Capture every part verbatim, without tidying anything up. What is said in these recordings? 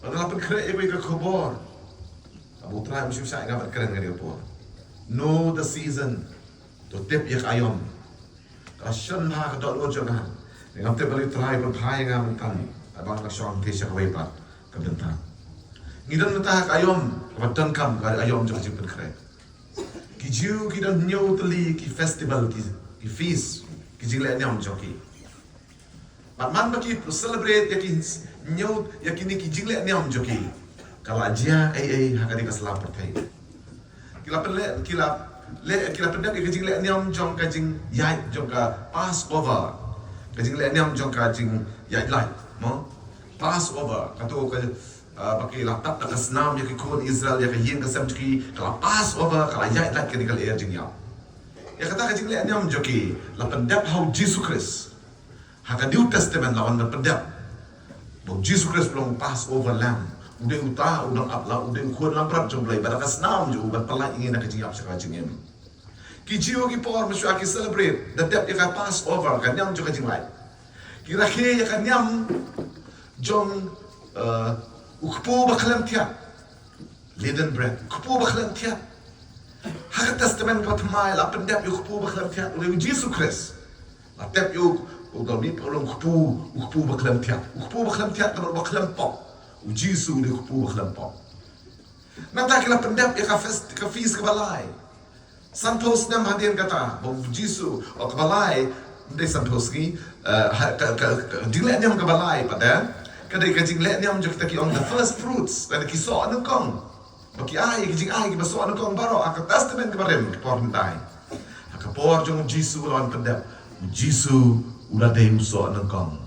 Nga la pynkhreh ïa ka khubor. Abu Trai, mynshuwa nga ban kren ïa ka khubor. Know the season. To tip ïa ka aïom. Ka shon ha ka dohnud jong nga. Ngam tip balei Trai ban phai ïa nga mynta. Haba nga shong te sha kawei pat ka bynta. Ngi don mynta ha ka aïom kaba donkam, ka aïom jong ka jingpynkhreh. Ki Jiw ki don hynñiew tylli ki festival, ki, ki feast, ki jingleh niam jong ki. Bad man ba ki celebrate ïa ki hynñiew, ïa kine ki jingleh niam jong ki, ka la jia ei ei ha kane ka sla pyrthei. Ki la pynleh, ki la leh, ki la pyndep ïa ka jingleh niam jong ka jingïaid, jong ka Passover. Ka jingleh niam jong ka jingïaid lait, mo? Passover, kato ka, ah, ba ki la tap da ka snam ïa ki khun Israel, ïa ka ïing ka sem jong ki, ka la Passover, ka la ïaid lait kane ka lyer jingïap. Ïa kata ka jingleh niam jong ki la pyndep ha u Jisu Khrist. Ha ka New Testament la wan ban pyndep ba u Jisu Khrist u long u Passover Lamb. U dei uta u nongap la, u dei u khun langbrot jong U Blei, ba da ka snam jong u ban pyllait ïa ngi na ka jingïap sha ka jingim. Ki Jiw ki por mynshuwa ki celebrate, da dep ïa ka Passover, ka niam jong ka jinglait. Ki rakhe ïa ka niam jong, eh, u kpu ba khlem thiat. Leaven bread. Kpu ba khlem thiat. Ha ka Testament kaba thymmai la pyndep ïa u kpu ba khlem thiat, u dei u Jisu Khrist. La tep ïa u, u dei u kpu, u kpu ba khlem thiat. U kpu ba khlem thiat, kaba ba khlem pop. U Jisu u dei u kpu ba khlem pop. Nangta ki la pyndep ïa ka fest, ka feast kaba lai. Sanphew snem hadien kata, ba u Jisu, o kaba lai, ym dei sanphew sngi, eh, ha, ka, ka, ka jingleh niam kaba lai pat, eh. Ka dei ka jingleh niam jong kita ki ong the first fruits, lane ki soh nyngkong. Ba ki ai, ki jingai, kiba soh nyngkong baroh, ha ka Testament kaba rim, ki por mynta. Ha ka por jong u Jisu la wan pyndep, u Jisu u la dei u soh nyngkong.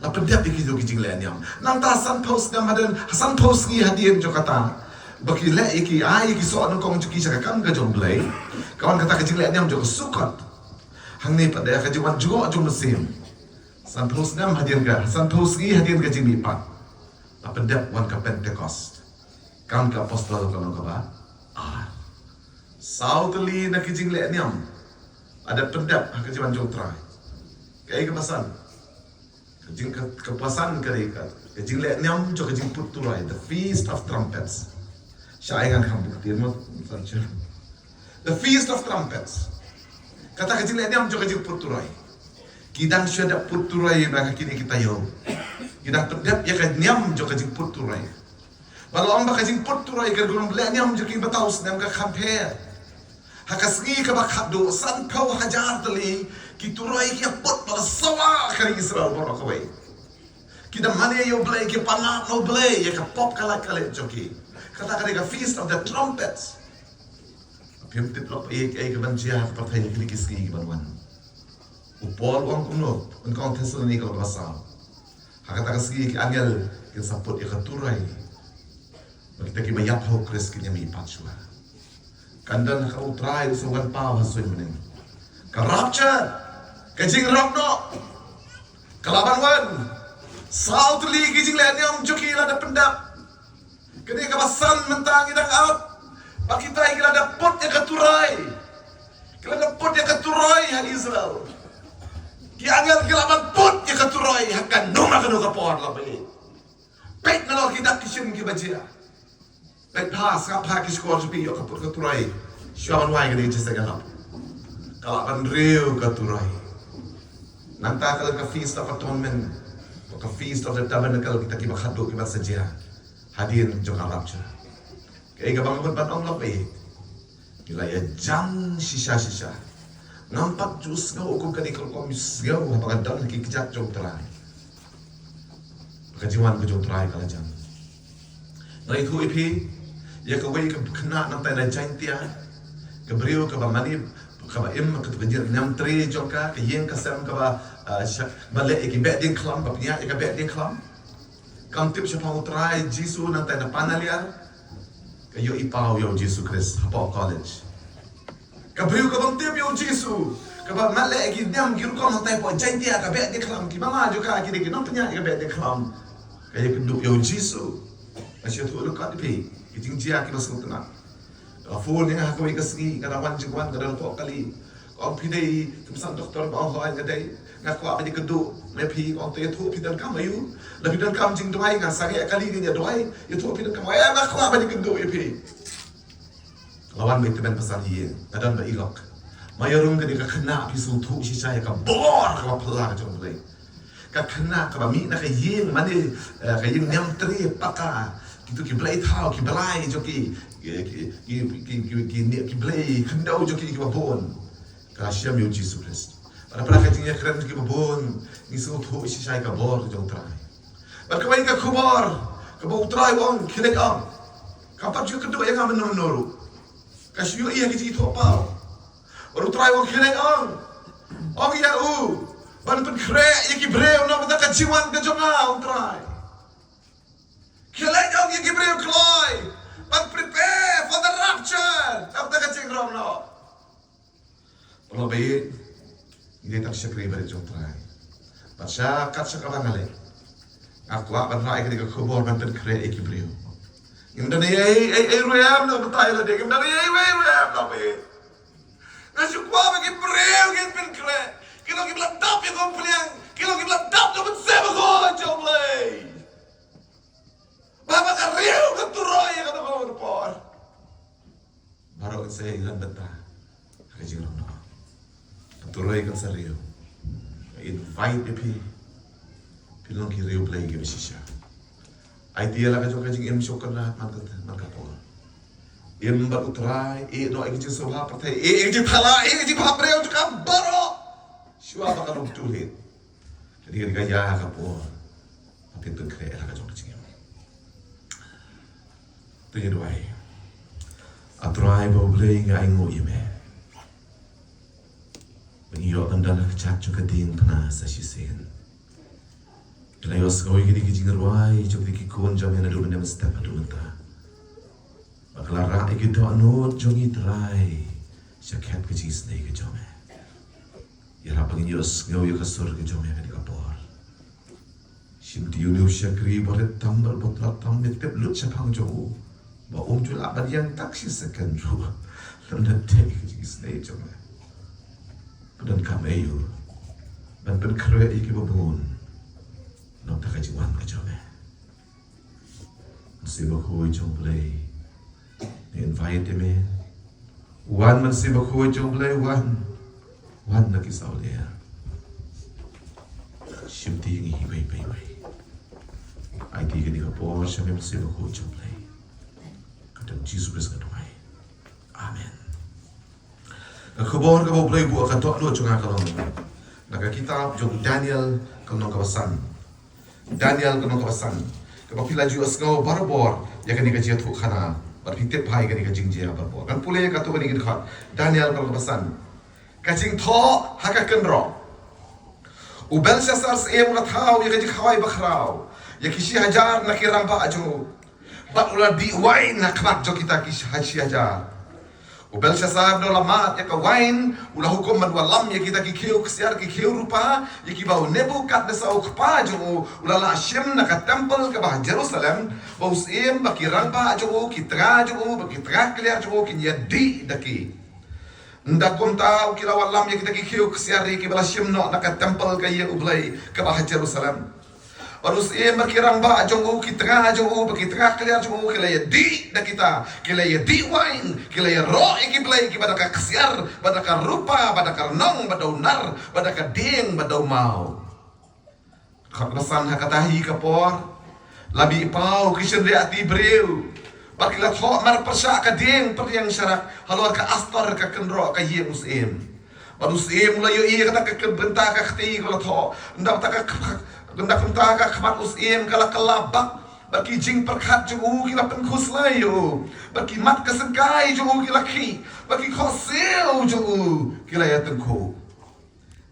La pyndep ïa kito ki jingleh niam. Nangta sanphew snem hadien, sanphew sngi hadien jong kata. Ba ki leh ïa ki, ai ïa ki soh nyngkong jong ki sha ka kam ka jong U Blei. Ka wan kata ka jingleh niam jong ka Sukkot. Hangne pat da ka jingwan jngoh jong u Mynsiem. Sanphew snem hadien ka, sanphew sngi hadien ka jingmihpat. La pyndep wan ka Pentecost. Kam ki Apostol ka long kaba ar. Saw tylli na ki jingleh niam. La dep pyndep ha ka jingwan jong u Trai. Kaei kaba san? Ka jing, ka, kaba san ka dei ka, ka jingleh niam jong ka jingput turai, the Feast of Trumpets. Sha ai ngan kham buk ktien mo, san sha. The Feast of Trumpets. Kata ka jingleh niam jong ka jingput turai. Ki dang shu dep put turai na ka kine ki taïew. Ki dang pyndep ïa ka niam jong ka jingput turai. Ba la ong ba ka jingput turai ka jingput turai jong ki ba thaw snem ka kham pher. Ha ka sngi kaba khatduh sanphew hajar tylli ki turai ki ïa put ba la sawa ka ri Israel baroh kawei. Ki da mane ïa U Blei, ki panap na U Blei ïa ka pop ka lait ka leit jong ki. Kata ka dei ka Feast of the Trumpets. Phim tip lok ïa kaei kaban jia ha ka pyrthei ha kine ki sngi kiban wan. U Paul u ong kumno, Nyngkong Thessalonika lynnong ba saw. Ha kata ka sngi ki angel kin sa put ïa ka turai. Ba kita kiba ïap ha u Khrist kin ïa mihpat shuwa. Kan don ha ka U Trai u sa wan paw ha suiñ bneng. Ka rapture, ka jingrap noh. Ka la ban wan. Saw tylli ki jingleh niam jong ki la dep pyndep. Kane kaba san mynta ngi dang ap. Ba kita ki la dep put ïa ka turai. Ki la dep put ïa ka turai ha Israel. Ki angel ki la ban put ïa ka turai ha kano kano ka por la phi. Peit nalor ki dak ki shin kiba jia. Peit bha, sngap bha ki shkor jong phi ïoh ka put ka turai. Shuwa ban wai ka dei jingïaseng ïalap. Ka la ban riew ka turai. Nangta ka long ka Feast of Atonement, ka Feast of the Tabernacle, kita kiba khatduh kiban sa jia hadien jong ka rapture. Kaei kaba nga mut ban ong la phi. Ngi la ïa jan shisha shisha. Ngam pat ju sngew kum kane ka rukom sngew haba nga don ha ki kjat jong U Trai. Ka jingwan ka jong U Trai ka la jan. Nga ïathuh ïa phi ïa kawei ka khynnah nangtai na Jaintia. Ka briew kaba mane, kaba im, ka, ka jingniamtre jong ka, ka ïing ka sem kaba, ah, sha-, ba leh ïa ki beh diengkhlam, ba pynïaid ïa ka beh diengkhlam. Kam tip shaphang U Trai Jisu nangtai na Panaliar. Ka ïoh i paw ïa U Jisu Khrist hapoh college. Ka briew ka bym tip ïa U Jisu, kaba mane leh ki niam ki rukom hangtai hapoh Jaintia, ka beh diengkhlam, ki mama jong ka ki dei ki nongpynïaid ka beh diengkhlam. Ka ïakynduh ïa U Jisu. Nga shu ïathuh lyngkot ïa phi ki jingjia kiba sngewtynnat. Ka la phone ïa nga ha kawei ka sngi, nga dang wan jingwan, nga dang hapoh kali. Ka ong, phi dei, phi dei san doktor? Ba ong, hooid nga dei. Nga kwah ban ïakynduh ma phi, ong te ïathuh phi donkam aïu. La phi donkam jingduwai, nga sangeh kali ngan ïaduwai, ïathuh phi donkam aïu, nga kwah ban ïakynduh ïa phi. La wan ba i tymmen pasan ïing, nga don ba i lok. Ma ïa rung kane ka khynnah phi sngewthuh shisha ïa ka bor kaba phylla ka jong U Blei. Ka khynnah kaba mih na ka ïing mane, eh, ka ïing niamtre paka. Kito ki blei thaw, ki blei jong ki, ki, ki blei khyndew jong ki kiba bun. Ka la shem ïa U Jisu Khrist. Bad na ka jingïakren jong kiba bun, ngi sngewthuh shisha ïa ka bor ka jong U Trai. Bad kawei ka khubor kaba U Trai u ong, khie leit ong. Kam pat ju kynduh ïa nga mynno mynno ruh. Ka shu ïohi ïa ka jingithuhpaw. Bad U Trai u ong, khie leit ong. Ong ïa u ban pynkhreh ïa ki briew na ka bynta ka jingwan ka jong nga, U Trai. Khie leit ong ïa ki briew kloi ban prepare for the rapture na ka bynta ka jingrong noh. Pynlong ba ïeit, ngi dei tang shakri barit jong U Trai. Bad sha kat sha kaba nga leh, nga kwah ban rah ïa kane ka khubor ban pynkhreh ïa ki briew. Ngim don ei ei ei ei ruh em na ka bynta ïa lade, ngim don ei ei ei ruh em na ka bynta. Nga shu kwah ba ki briew kin pynkhreh. Ki long kiba la dap ïa ka umphniang, ki long kiba la dap da U Mynsiem Bakhuid jong U Blei. Ba, ba ka riew ka turoi ïa kata ka por. Baroh kan sa ïalam bynta ha ka jingrong noh. Ka turoi kan sa riew. Nga invite ïa phi. Phin long ki riew Blei kiba shisha. Aiti ïa la ka jong ka jingim shuh kan la man ka, man ka por. Im bad U Trai, ïeh noh ïa ka jingsngewbha pyrthei, ïeh ïa ka jingthala, ïeh ïa ka jingbha briew jong ka baroh. Shuwa ba ka long too late. Ka dei ka dei ka ïa ka por. Ba phin pynkhreh ïa la ka jong ka jingim. To ngin duwai. A Trai ba U Blei, ngi ainguh ïa me ba ngi ïoh ban don ha ka jaka jong ka diengphna sa shisien. Ngi la ïohsngew ïa kine ki jingrwai jong kine ki khun jong me naduh mynne mynstep haduh mynta. Ba ka la rah ïa ki dohnud jong ngi Trai sha khet ka jingisynei ka jong me. Ïarap ba ngin ïohsngew ïa ka sur ka jong me ha kane ka por. Shim te ïa une u shakri ba rit tam bad ba tlot tam, me tip lut shaphang jong u ba um ju lah ban ïeng tang shi second ruh lymda dei ka jingisynei jong me. Ka donkam aïu ban pynkhreh ïa kiba bun na ka bynta ka jingwan ka jong me. Mynsiem Bakhuid jong U Blei, ngi invite ïa me. Wan Mynsiem Bakhuid jong U Blei, wan. Wan na ki sawdong. Shim te ïa ngi iwei pa iwei. Aiti kane ka por sha me Mynsiem Bakhuid jong U Blei. Ha ka kyrteng Jisu Khrist nga duwai. Amen. Ka khubor kaba U Blei u buh ha ka dohnud jong nga ka long na ka kitab jong u Daniel ka lynnong kaba san. Daniel ka lynnong kaba san. Kaba phi la ju ïohsngew barabor ïa kane ka jingïathuhkhana bad phi tip bha ïa kane ka jingjia barabor. Ngan pule ïa kato kane ka dkhot. Daniel ka lynnong kaba san. Ka jingthoh ha ka kynroh. U Belshassar syiem u la thaw ïa ka jingkhawai bakhraw ïa ki shi hajar na ki rangbah jong u, bad u la dih wain ha khmat jong kita ki shi hajar. U Belshassar da u la mad ïa ka wain, u la hukum ban wallam ïa kita ki khiew ksiar, ki khiew rupa, ïa kiba u Nebukadnessar u kpa jong u u la lah shim na ka temple kaba ha Jerusalem, ba u syiem, ba ki rangbah jong u, ki tnga jong u, ba ki tnga kliar jong u kin ïadih da ki. Ynda kumta u, ki la wallam ïa kita ki khiew ksiar ri kiba la shim noh na ka temple ka ïing U Blei kaba ha Jerusalem. Bad u syiem bad ki rangbah jong u, ki tnga jong u, bad ki tnga kliar jong u, ki la ïadih da kita, ki la ïadih wain, ki la ïaroh ïa ki blei kiba da ka ksiar, bad da ka rupa, bad da ka rnong, bad da u nar, bad da ka dieng, bad da u maw. Khatsan ha kata hi ka por, la mih paw ki shynriah ti briew bad ki la thoh marpyrshah ka dieng pyrshah sharak halor ka astar ka kynroh ka ïing u syiem. Bad u syiem u la ïohi ïa kata ka bynta ka kti ka la thoh. Ynda kata ka, ynda kumta ka khmat u syiem ka la kylla bak bad ki jingpyrkhat jong u ki la pynkhuslai ïa u, bad ki mat ka syngkai jong u ki la khih, bad ki khohsiew jong u ki la ïatyngkhuh.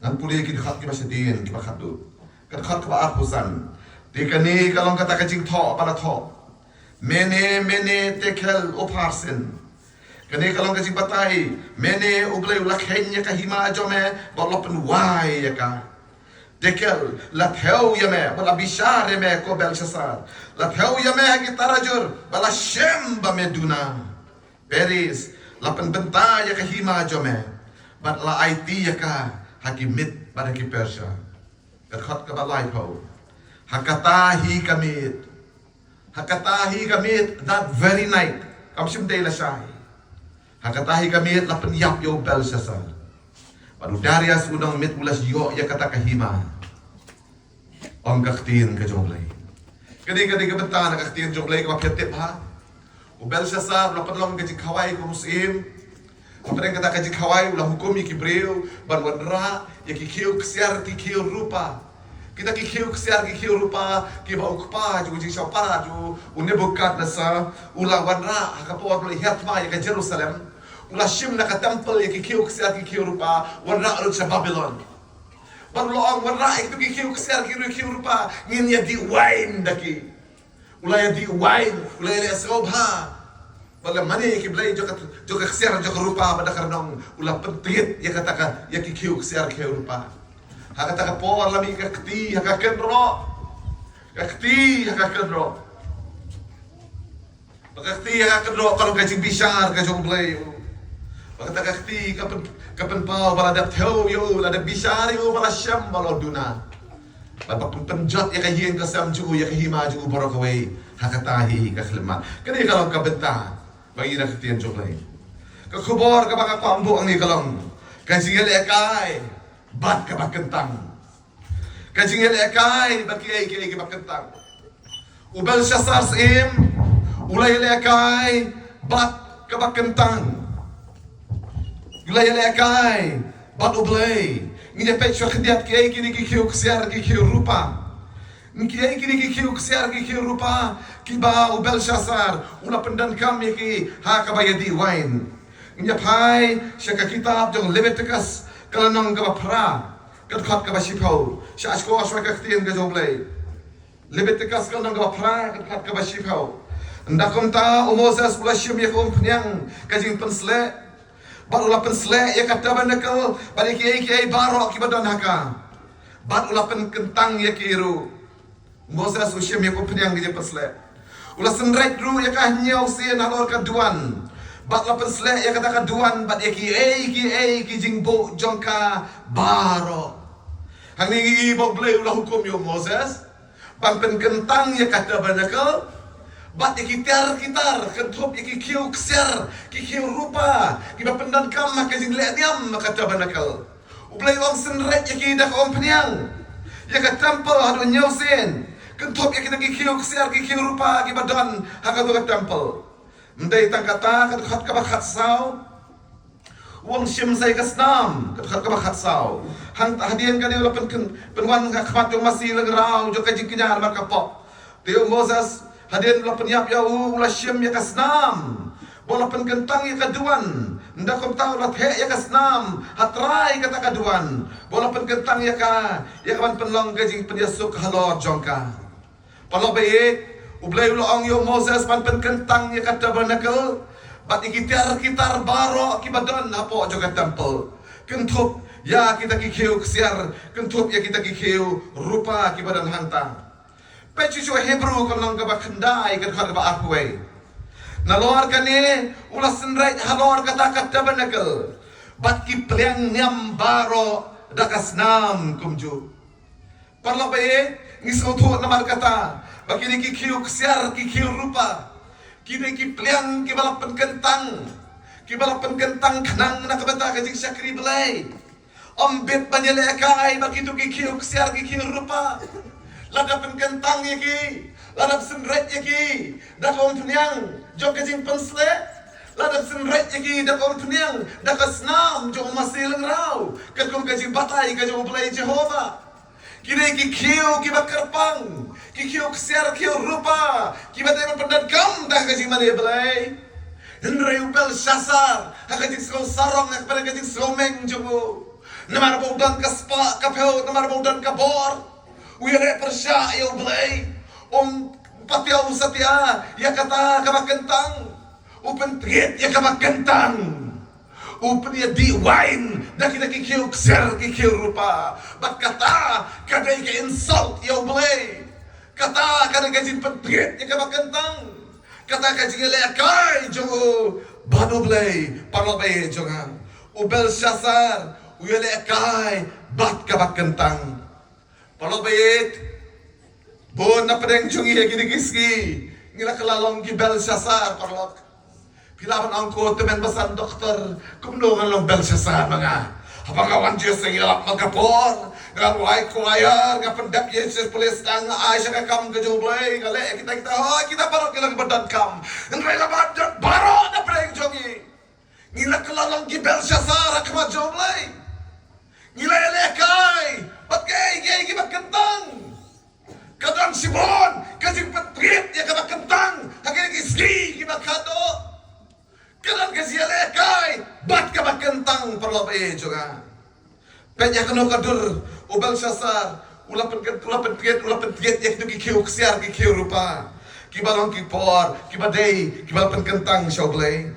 Ngan pule ki dkhot kiba shadien kiba khatduh. Ka dkhot kaba arphew san. Te kane ka long kata ka jingthoh ba la thoh: Mene, Mene, Tekel, Upharsin. Kane ka long ka jingbatai. Mene, U Blei u la kheiñ ïa ka hima jong me bad u la pynwai ïa ka. Tekel, la thew ïa me bad la bishar ïa me ko Belshassar. La thew ïa me ha ki tarajur bad la shem ba me duna. Peris, la pynbynta ïa ka hima jong me bad la aiti ïa ka ha ki Mid bad ha ki Persia. Ka dkhot kaba laiphew. Ha kata hi ka miet. Ha kata hi ka miet, that very night. Kam shym dei lashai. Ha kata hi ka miet la pynïap ïa u Belshassar. Bad u Darius u nongmiet u la ïoh ïa kata ka hima. Ong ka ktien ka jong U Blei. Kane ka dei ka bynta na ka ktien jong U Blei kaba phi tip ha. U Belshassar u la pynlong ka jingkhawai kum u syiem. Hapdeng kata ka jingkhawai u la hukum ïa ki briew ban wanrah ïa ki khiew ksiar ki khiew rupa. Kita ki khiew ksiar ki khiew rupa kiba u kpa jong u jingshongpa jong u Nebukadnessar u la wanrah ha ka por ba u la hiar thma ïa ka Jerusalem. U la shim na ka temple ïa ki khiew ksiar ki khiew rupa wanrah lut sha Babilon. Bad u la ong wanrah ïa kito ki khiew ksiar ki khiew rupa ngin ïa dih wain da ki. U la ïa dih wain, u la ïa leh sngewbha. Bad la mane ïa ki blei jong ka, jong ka ksiar jong ka rupa bad da ka rnong u la pyntngit ïa kata ka, ïa ki khiew ksiar khiew rupa. Ha kata ka por la mih ka kti ha ka kynroh. Ka kti ha ka kynroh. Ba ka kti ha ka kynroh ka long ka jingbishar ka jong U Blei. Ba kata ka kti ka pyn, ka pynpaw ba la dep thew ïa u, la dep bishar ïa u, ba la shem ba la duna. Bad ba pyn, pynjot ïa ka ïing ka sem jong u, ïa ka hima jong u baroh kawei. Ha kata hi ka khyllipmat. Kane ka long ka bynta ba ngi na ka ktien jong U Blei. Ka khubor kaba nga kwah buh hangne ka long ka jingïalehkai bad kaba kyntang. Ka jingïalehkai bad kiei kiei kiba kyntang. U Belshassar syiem u la ïalehkai bad kaba kyntang. U la ïalehkai bad U Blei. Ngin ïa peit shuwa khyndiat kiei kine ki khiew ksiar ki khiew rupa. Kiei kine ki khiew ksiar ki khiew rupa kiba u Belshassar u la pyndonkam ïa ki ha kaba ïa dih wain. Ngin ïa phai sha ka kitab jong Leviticus ka lynnong kaba phra. Ka dkhot kaba shiphew. Sha, sha, sha ka ktien ka jong U Blei. Leviticus ka lynnong kaba phra, ka dkhot kaba shiphew. Ynda kumta u Moses u la shim ïa ka umphniang ka jingpynsleh. Bad u la pynsleh ïa ka tabernacle bad ïa kiei kiei baroh kiba don ha ka. Bad u la pynkyntang ïa ki ruh. Moses u shim ïa ka umphniang ka jingpynsleh. U la synreit ruh ïa ka hynñiew sien halor ka duwan. Bad la pynsleh ïa kata ka duwan bad ïa kiei kiei ki jingbuh jong ka baroh. Hangne ngi i ba U Blei u la hukum ïa u Moses ban pynkyntang ïa ka tabernacle bad ïa ki tiar ki tar, kynthup ïa ki khiew ksiar ki khiew rupa kiba pyndonkam ha ka jingleh niam ha ka tabernacle. U Blei u ong synreit ïa ki da ka umphniang ïa ka temple haduh hynñiew sien, kynthup ïa kita ki khiew ksiar ki khiew rupa kiba don ha katu ka temple. Ym dei tang kata, ka dkhot kaba khatsaw u ong shim sa ïa ka snam, ka dkhot kaba khatsaw. Hangta hadien kane u la pyn, pynwan ha khmat jong u masi lyngraw jong ka jingkñia namar ka pop. Te u Moses hadien u la pynïap ïa u, u la shim ïa ka snam bad u la pynkyntang ïa ka duwan. Ynda kumta u la theh ïa ka snam ha trai kata ka duwan bad u la pynkyntang ïa ka, ïa ka ban pynlong ka jingpynïasuk halor jong ka. Paralok ba ïeit, U Blei u la ong ïa u Moses ban pynkyntang ïa ka tabernacle bad ïa ki tiar ki tar baroh kiba don hapoh jong ka temple, kynthup ïa kita ki khiew ksiar, kynthup ïa kita ki khiew rupa kiba don hangta. Peit shuh shuh Hebru ka lynnong kaba khyndai, ka dkhot kaba arphew wei. Nalor kane u la synreit halor kata ka tabernacle bad ki pliang niam baroh da ka snam kumjuh. Paralok ba ïeit, ngi sngewthuh namar kata ba kine ki khiew ksiar ki khiew rupa, kine ki pliang kiba la pynkyntang, kiba la pynkyntang khnang na ka bynta ka jingshakri Blei. Ym bit ban ïalehkai bad kito ki khiew ksiar ki khiew rupa. Lada pynkyntang ïa ki, lada synreit ïa ki da ka umphniang jong ka jingpynsleh, lada synreit ïa ki da ka umphniang, da ka snam jong u masi lyngraw, katkum ka jingbatai ka jong U Blei Jehobah. Kine ki khiew kiba kyrpang, ki khiew ksiar khiew rupa kiba dei ban pyndonkam da ka jingmane Blei. Hynrei u Belshassar ha ka jingsngew sarong, ha ka jingsngew meng jong u, namar ba u don ka spah ka phew, namar ba u don ka bor, u ïaleh pyrshah ïa U Blei. Um patiaw satia ïa kata kaba kyntang. U pyntngit ïa kaba kyntang. U pynïadih wain da kita ki khiew ksiar ki khiew rupa. Bad kata ka dei ka insult ïa U Blei. Kata ka dei ka jingpyntngit ïa kaba kyntang. Kata ka jingïalehkai jong u bad U Blei, paralok ba ïeit jong nga. U Belshassar u ïalehkai bad kaba kyntang. Paralok ba ïeit, bun na pdeng jong ngi ha kine ki sngi ngi la kylla long ki Belshassar, paralok. Phi lah ban ong ko tymmen basan doktor, kumno ngan long Belshassar ma nga? Haba nga wan jingïaseng ïalap ma ka por, nga wai choir, nga pyndep ïa shisha pule sdang, nga ai sha ka kam ka jong U Blei, nga leh kita kita, hooid kita baroh ki long kiba donkam. Hynrei la ba don baroh na pdeng jong ngi, ngi la kylla long ki Belshassar ha khmat jong U Blei. Ngi la ïalehkai bad kiei kiei kiba kyntang. Ka don shibun ka jingpyntngit ïa kaba kyntang ha kine ki sngi kiba khadduh. Ka don ka jingïalehkai bad kaba kyntang, paralok ba ïeit jong nga. Peit ïa kano ka dur u Belshassar u la pynkynt, u la pynkynt, u la pynkynt ïa kito ki khiew ksiar, ki khiew rupa, kiba long ki por, kiba dei, kiba la pynkyntang sha U Blei.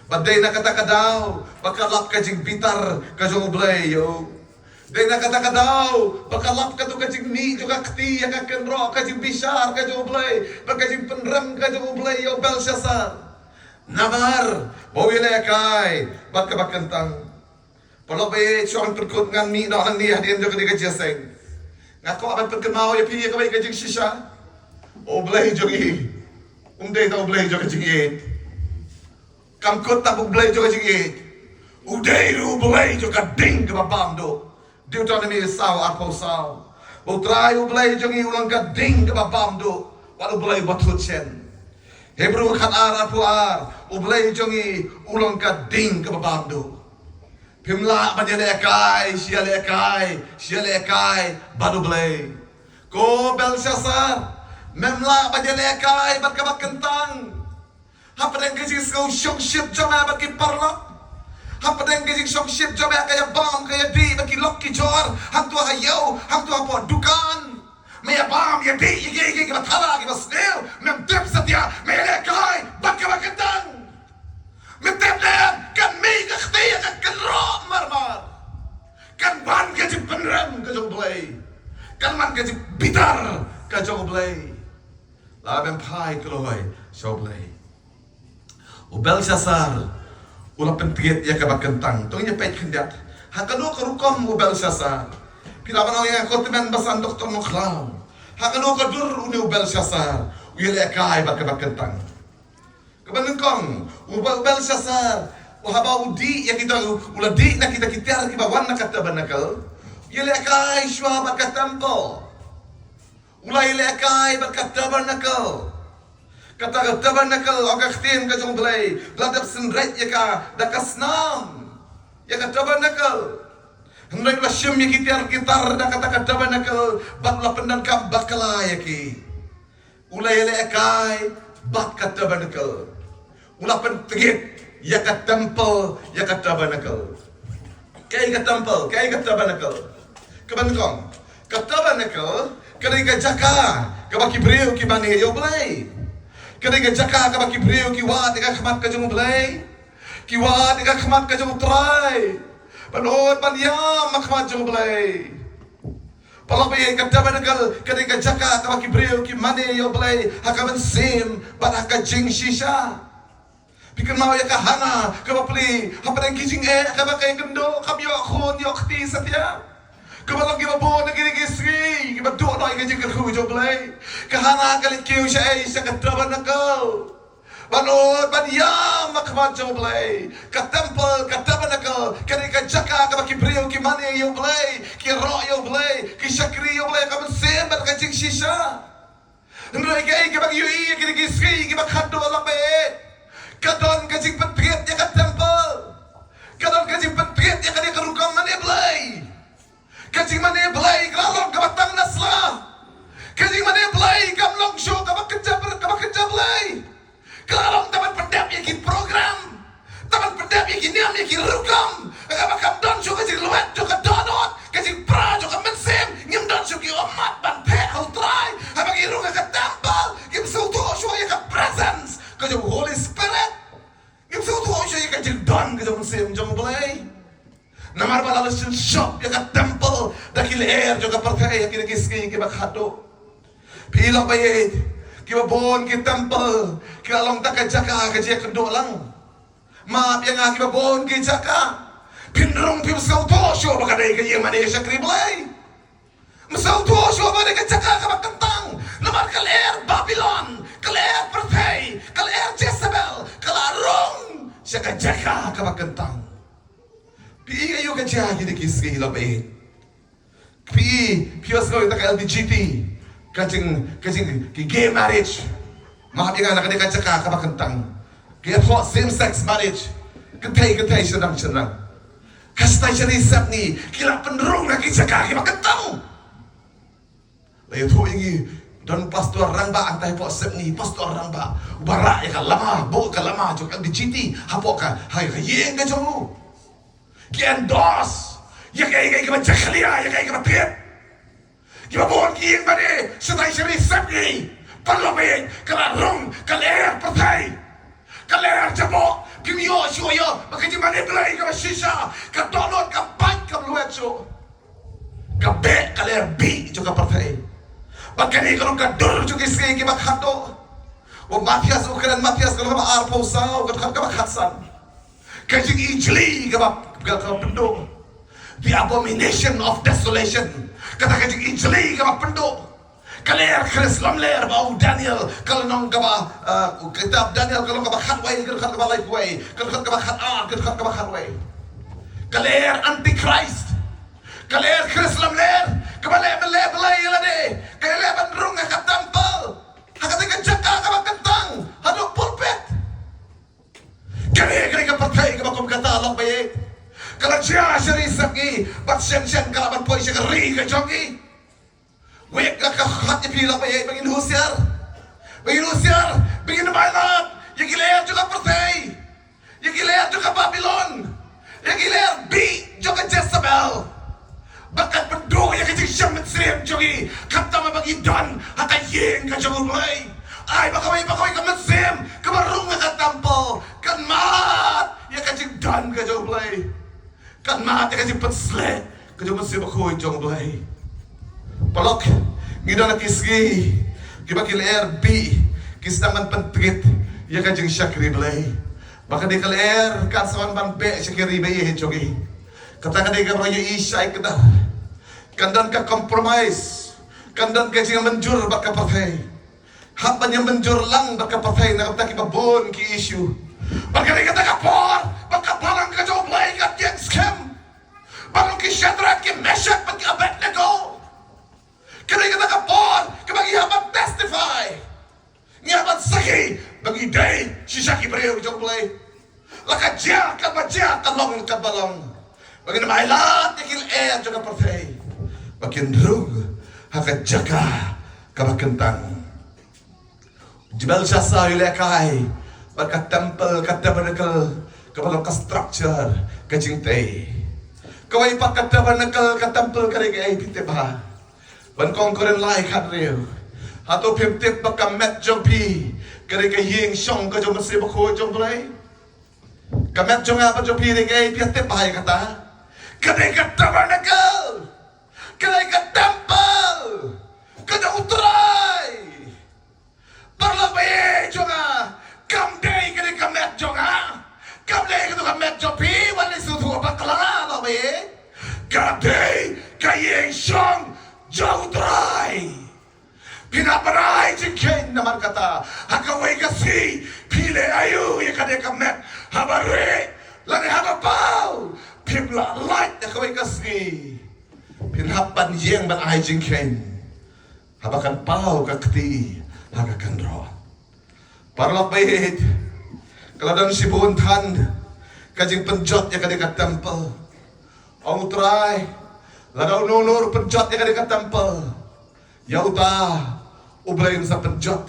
Ba dei na kata ka daw ba ka lap ka jingbitar ka jong U Blei ïa u. Dei na kata ka daw ba ka lap kato ka jingmih jong ka kti ïa ka kynroh, ka jingbishar ka jong U Blei bad ka jingpynrem ka jong U Blei ïa u Belshassar. Namar ba u ïalehkai bad kaba kyntang. Paralok ba ïeit, shuwa ban pynkut ngan mih noh nangne hadien jong kane ka jingïaseng. Nga kwah ban pynkynmaw ïa phi ïa kawei ka jingshisha. U Blei jong ngi um dei tang U Blei jong ka jingïeit. Kam kut tang U Blei jong ka jingïeit. U dei ruh U Blei jong ka ding kaba bam duh. Deuteronomi saw arphew saw. U Trai U Blei jong ngi u long ka ding kaba bam duh bad U Blei uba thut shen. Hebru khatar arphew ar. U Blei jong ngi u long ka ding kaba bam duh. Phim lah ban ïalehkai shi ïalehkai shi ïalehkai bad U Blei. Ko Belshassar, mem lah ban ïalehkai bad kaba kyntang. Hapdeng ka jingsngew shongshit jong me bad ki paralok, hapdeng ka jingshongshit jong me, ka ïabam ka ïadih bad ki lok ki jor, hangto ha ïew, hangto hapoh dukan. Me ïabam ïadih ïa kiei kiei kiba thala kiba sniew. Mem tip satia me ïalehkai bad kaba kyntang. Me tip ne em, kan mih ka kti ïa ka kynroh marmar. Kan wan ka jingpynrem ka jong U Blei. Kan wan ka jingbitar ka jong U Blei. La mem phai kloi sha U Blei. U Belshassar u la pyntngit ïa kaba kyntang. To ngin ïa peit khyndiat ha kano ka rukom u Belshassar. Phi lah ban ong ïa nga ko tymmen basan doktor nongkhlaw. Ha kano ka dur une u Belshassar u ïalehkai bad kaba kyntang? Kaba nyngkong, u Bel-, Belshassar, u haba u dih ïa kita, u la dih na kita ki tiar kiba wan na ka tabernacle. U ïalehkai shuwa bad ka temple. U la ïalehkai bad ka tabernacle. Kata ka tabernacle, ong ka ktien ka jong U Blei, la dep synreit ïa ka da ka snam. Ïa ka tabernacle. Hynrei u la shim ïa ki tiar ki tar da kata ka tabernacle bad u la pyndonkam bakla ïa ki. U la ïalehkai bad ka tabernacle. U la pyntngit ïa ka temple, ïa ka tabernacle. Kaei ka temple, kaei ka tabernacle? Kaba nyngkong, ka tabernacle ka dei ka jaka kaba ki briew ki mane ïa U Blei. Ka dei ka jaka kaba ki briew ki wad ïa ka khmat ka jong U Blei. Ki wad ïa ka khmat ka jong U Trai ban ot ban ïam ha khmat jong U Blei. Paralok ba ïeit, ka tabernacle ka dei ka jaka kaba ki briew ki mane ïa U Blei ha ka mynsiem bad ha ka jingshisha. Phi kynmaw ïa ka Hana kaba plie hapdeng ka jingeh, kaba ka ïakynduh, kam ïoh khun ïoh kti satia. Kaba long kiba bun na kine ki sngi kiba duh noh ïa ka jingkyrkhu jong U Blei. Ka Hana ka leit kiew shaei? Sha ka tabernacle. Ban ot ban ïam ha khmat jong U Blei. Ka temple, ka tabernacle ka dei ka jaka kaba ki briew ki mane ïa U Blei, ki ïaroh ïa U Blei, ki shakri ïa U Blei ha ka mynsiem bad ka jingshisha. Hynrei kaei kaba ngi ïohi ïa kine ki sngi kiba khatduh, paralok ba ïeit? Ka don ka jingpyntngit ïa ka temple. Ka don ka jingpyntngit ïa kane ka rukom mane Blei. Ka jingmane Blei ka la long kaba tang na sla. Ka jingmane Blei kam long shuh kaba kynja, kaba kynja Blei. Ka la long tang ban pyndep ïa ki program, tang ban pyndep ïa ki niam ïa ki rukom, kaba kam don shuh ka jinglwet jong ka dohnud, ka jingpra jong ka mynsiem. Ngim don shuh ki ummat ban theh ha U Trai. Haba ngi rung ha ka temple ngim sngewthuh shuh ïa ka presence ka jong u Holy Spirit. Ngim sngewthuh shuh ïa ka jingdon ka jong u Mynsiem jong U Blei. Namar ba la la shim shop ïa ka temple da ki lyer jong ka pyrthei ha kine ki sngi kiba khatduh. Phi lok ba ïeit, kiba bun ki temple ki la long tang ka jaka ka jingïakynduh lang. Map ïa nga, kiba bun ki jaka phin rung phim sngewthuh shuh ba ka dei ka ïing mane shakri Blei. Ym sngewthuh shuh ba dei ka jaka kaba kyntang. Namar ka lyer Babilon, ka lyer pyrthei, ka lyer Jezebel ka la rung sha ka jaka kaba kyntang. Phi i aïu ka jia kine ki sngi, lok baieit? Phi i, phi ïohsngew ïa ka L G B T, ka jing, ka jing, ki gay marriage. Ma hap ïa nga na kane ka jaka kaba kyntang. Ki ïathoh same sex marriage. Kynthei kynthei, shynrang shynrang. Ka shatai shari sepngi ki la pynrung ha ki jaka kiba kyntang. La ïathuh ïa ngi, don pastor rangbah hangtai hapoh sepngi, pastor rangbah uba rah ïa ka lama, buh ka lama jong ka L G B T hapoh ka, ha ka ïing ka jong u. Ki endorse ïa kaei kaei kaba jakhlia, ïa kaei kaba thied. Kiba bun ki ïing bad shatai shari sepngi, paralok baieit, ka la rung ka lyer pyrthei, ka lyer jaboh. Phim ïoh shuh ïoh ba ka jingmane Blei kaba shisha ka dohnud, ka pait, ka lwet shuh. Ka beh ka lyer bih jong ka pyrthei. Bad kane ka long ka dur jong ki sngi kiba khatduh. U Mathaios u kren, Mathaios ka lynnong kaba arphew saw, ka dkhot kaba khatsan. Ka jingijli kaba, kaba pynduh. The abomination of desolation. Kata ka jingijli kaba pynduh. Ka lyer Khrist lamler ba u Daniel ka lynnong kaba, uh, u kitab Daniel ka lynnong kaba khatwei, ka dkhot kaba laiphew wei, ka dkhot kaba khatar, ka dkhot kaba khatwei. Ka lyer Antichrist. Ka lyer Khrist lamler kaba leh ban leh blei ïa lade, ka leh ban rung ha ka temple, ha kata ka jaka kaba kyntang, haduh pulpit. Kane, kane ka pyrthei kaba kum kata, lok baieit, ka la jia shari sepngi bad shen shen ka la ban poi sha ka ri ka jong ngi. Wei ka, ka khot ïa phi, lok baieit, ba ngin husiar, ba ngin husiar, ba ngin ym ailad ïa ki lyer jong ka pyrthei, ïa ki lyer jong ka Babilon, ïa ki lyer bih jong ka Jezebel. Ba kan pynduh ïa ka jingshem mynsiem jong ngi, khamtam ba ngi don ha ka ïing ka jong U Blei. Ai ba kawei ba kawei ka mynsiem kaba rung ha ka temple kan mad ïa ka jingdon ka jong U Blei, kan mad ïa ka jingpynsleh ka jong U Mynsiem Bakhuid jong U Blei. Paralok, ngi don ha ki sngi kiba ki lyer bih ki sdang ban pyntngit ïa ka jingshakri Blei. Ba ka dei ka lyer kan sa wan ban beh sha ki ri baieit jong ngi. Kata ka dei kaba ngi ïohi shai kdar. Kan don ka compromise, kan don ka jingmynjur bad ka pyrthei. Hap ban ïamynjur lang bad ka pyrthei na ka bynta kiba bun ki issue. Bad ka dei kata ka por ba ka balang ka jong U Blei kan ïeng skhem. Ba long ki Shadrach, ki Meshach bad ki Abednego. Ka dei kata ka por kaba ngi hap ban testify. Ngi hap ban sakhi ba ngi dei shisha ki briew jong U Blei. La ka jia kaba jia, ka long kaba long, ba ngin ym ailad ïa ki lyer jong ka pyrthei ba kin rung ha ka jaka kaba kyntang. U Belshassar u ïalehkai bad ka temple, ka tabernacle, kaba long ka structure, ka jingtei. Kawei pat ka tabernacle, ka temple, ka dei kaei, phi tip bha? Ba nyngkong Korinth lai khathynriew. Hato phim tip ba ka met jong phi ka dei ka ïing shong ka jong U Mynsiem Bakhuid jong U Blei? Ka met jong nga bad jong phi dei kaei, phi tip bha ïa kata? Ka dei ka tabernacle, ka dei ka temple ka jong U Trai. Paralok baieit jong nga, kam dei ka dei ka met jong nga, kam dei ka dei ka met jong phi, wat lei sngewthuh bakla, lok baieit. Ka dei ka ïing shong jong U Trai. Phin hap ban ai jingkheiñ namar kata. Ha kawei ka sngi phi leh aïu ïa ka dei ka met, haba rieh lane haba paw? Phim lah lait ha kawei ka sngi. Phin hap ban ïeng ban ai jingkheiñ haba kan paw ka kti ha ka kynroh. Paralok baieit, ka la don shibun than ka jingpynjot ïa ka dei ka temple. Ong U Trai, lada uno uno ruh pynjot ïa ka dei ka temple, ïa uta U Blei un sa pynjot.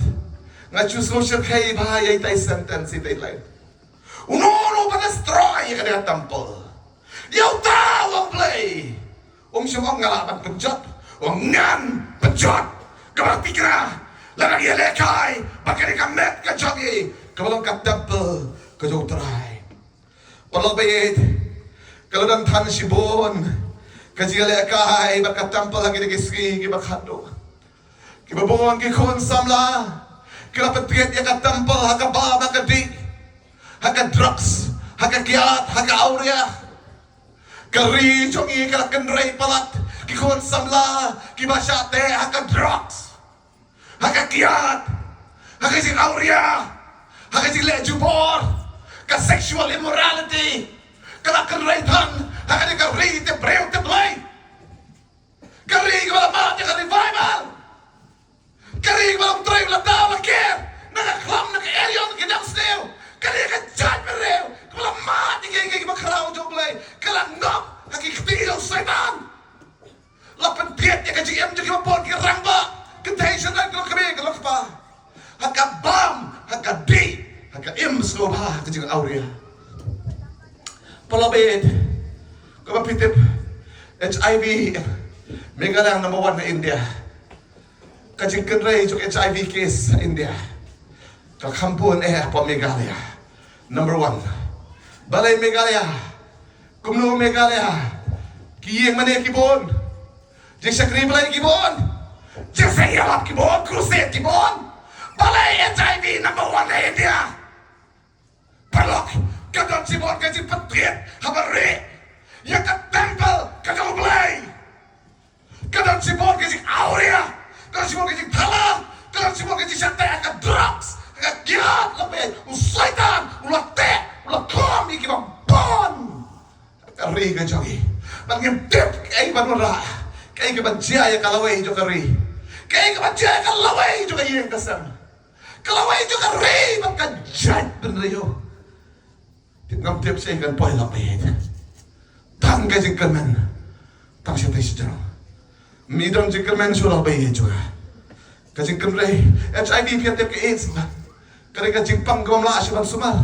Nga shu sngewsih bha ïa ita i sentence, ita i line. Uno uno ba destroy ïa ka dei ka temple, ïa uta, ong U Blei, um shym ong nga lah ban pynjot. Ong ngan pynjot. Kaba tikna, lada ngi ïalehkai ba ka dei ka met ka jong ngi, kaba long ka temple ka jong U Trai. Paralok baieit, ka la don than shibun ka jingïalehkai bad ka temple ha kine ki sngi kiba khatduh. Kiba bun ki khun samla ki la pyntngit ïa ka temple ha ka bam, ha ka dih, ha ka drugs, ha ka kiad, ha ka awria. Ka ri jong ngi ka la kynrei palat, Ki khun samla kiba shah teh ha ka drugs, ha ka kiad, ha ka jingawria, ha ka jingleh jubor, ka sexual immorality, ka la kynrei than ha kane ka ri tip briew tip Blei. Ka ri kaba la mad ïa ka revival. Ka ri kaba U Trai u la daw la ker na ka khlam, na ka eriong, na ka dang sniew. Ka ri ka jaitbynriew kaba la mad ïa kiei kiei kiba khraw jong U Blei, ka la ngop ha ki kti jong u Soitan. La pynthied ïa ka jingim jong kiba bun ki rangbah. Kynthei shynrang, ki long kmie ki long kpa, ha ka bam, ha ka dih, ha ka im sngewbha, ha ka jingawria. Paralok baieit, kumba phi tip, HIV, Meghalaya number one ha India. Ka jingkynrei jong HIV case ha India ka kham bun eh hapoh Meghalaya. Number one. Balei Meghalaya? Kumno Meghalaya? Ki ïing mane ki bun, jingshakri Blei ki bun, jingseng ïalap ki bun, crusade ki bun. Balei HIV number one ha India? Paralok, ka don shibun ka jingpynthied haba rieh ïa ka temple ka jong U Blei. Ka don shibun ka jingawria, ka don shibun ka jingthala, ka don shibun ka jingshah teh ha ka drugs, ha ka kiad. Lada u Soitan u la teh, u la khlam ïa kiba bun ha ka ri ka jong ngi. Bad ngim tip kaei ban wanrah, kaei kaban jia ïa ka lawei jong ka ri, kaei kaban jia ïa ka lawei jong ka ïing ka sem, ka lawei jong ka ri bad ka jaitbynriew. Tip ngam tip shaei kan poi, lok baieit. Tang ka jingkyrmen, tang shatei shajrong. Ym don jingkyrmen shuh, lok baieit, jong ka jingkynrei. HIV, phi tip, ka AIDS, ka dei ka jingpang kaba ym lah shuh ban sumar.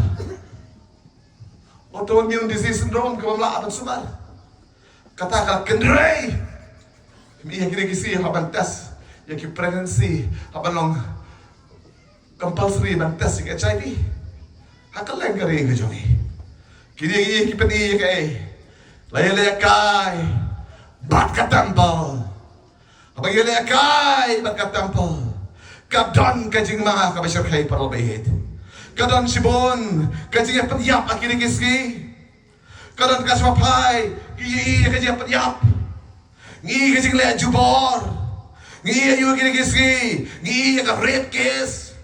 Autoimmune disease syndrome kaba ym lah ban sumar. Kata ka la kynrei ïa kine ki sngi haba test ïa ki pregnancy, haba long compulsory ban test ïa ki HIV ha kylleng ka ri ka jong ngi. Kine ki, ki pyni ïa kaei? La ïalehkai bad ka temple. Haba ïalehkai bad ka temple, ka don ka jingma kaba shyrkhei, paralok baieit. Ka don shibun ka jingïapynïap ha kine ki sngi. Ka don ka shwa phai, ngi ïohi ïa ka jingïapynïap, ngi ïohi ka jingleh jubor, ngi ïohi ïa kine ki sngi, ngi ïohi ïa ka rape case,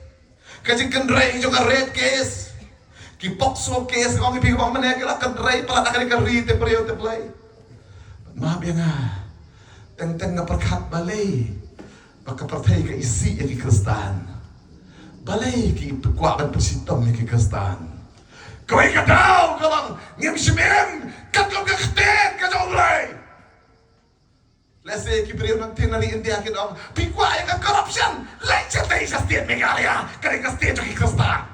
ka jingkynrei jong ka rape case, ki POCSO case, ong ïa phi, ki ong mynne ki la kynrei palat ha kane ka ri tip briew tip Blei. Map ïa nga, teng teng nga pyrkhat, balei ba ka pyrthei ka isih ïa ki Khristan? Balei ki kwah ban pynshitom ïa ki Khristan? Kawei ka daw ka long ngim shim im katkum ka ktien ka jong U Blei. Lehse ki briew nangtei na ri India kin ong, phi kwah ïa ka corruption? Leit shatei sha state Meghalaya, ka dei ka state jong ki Khristan.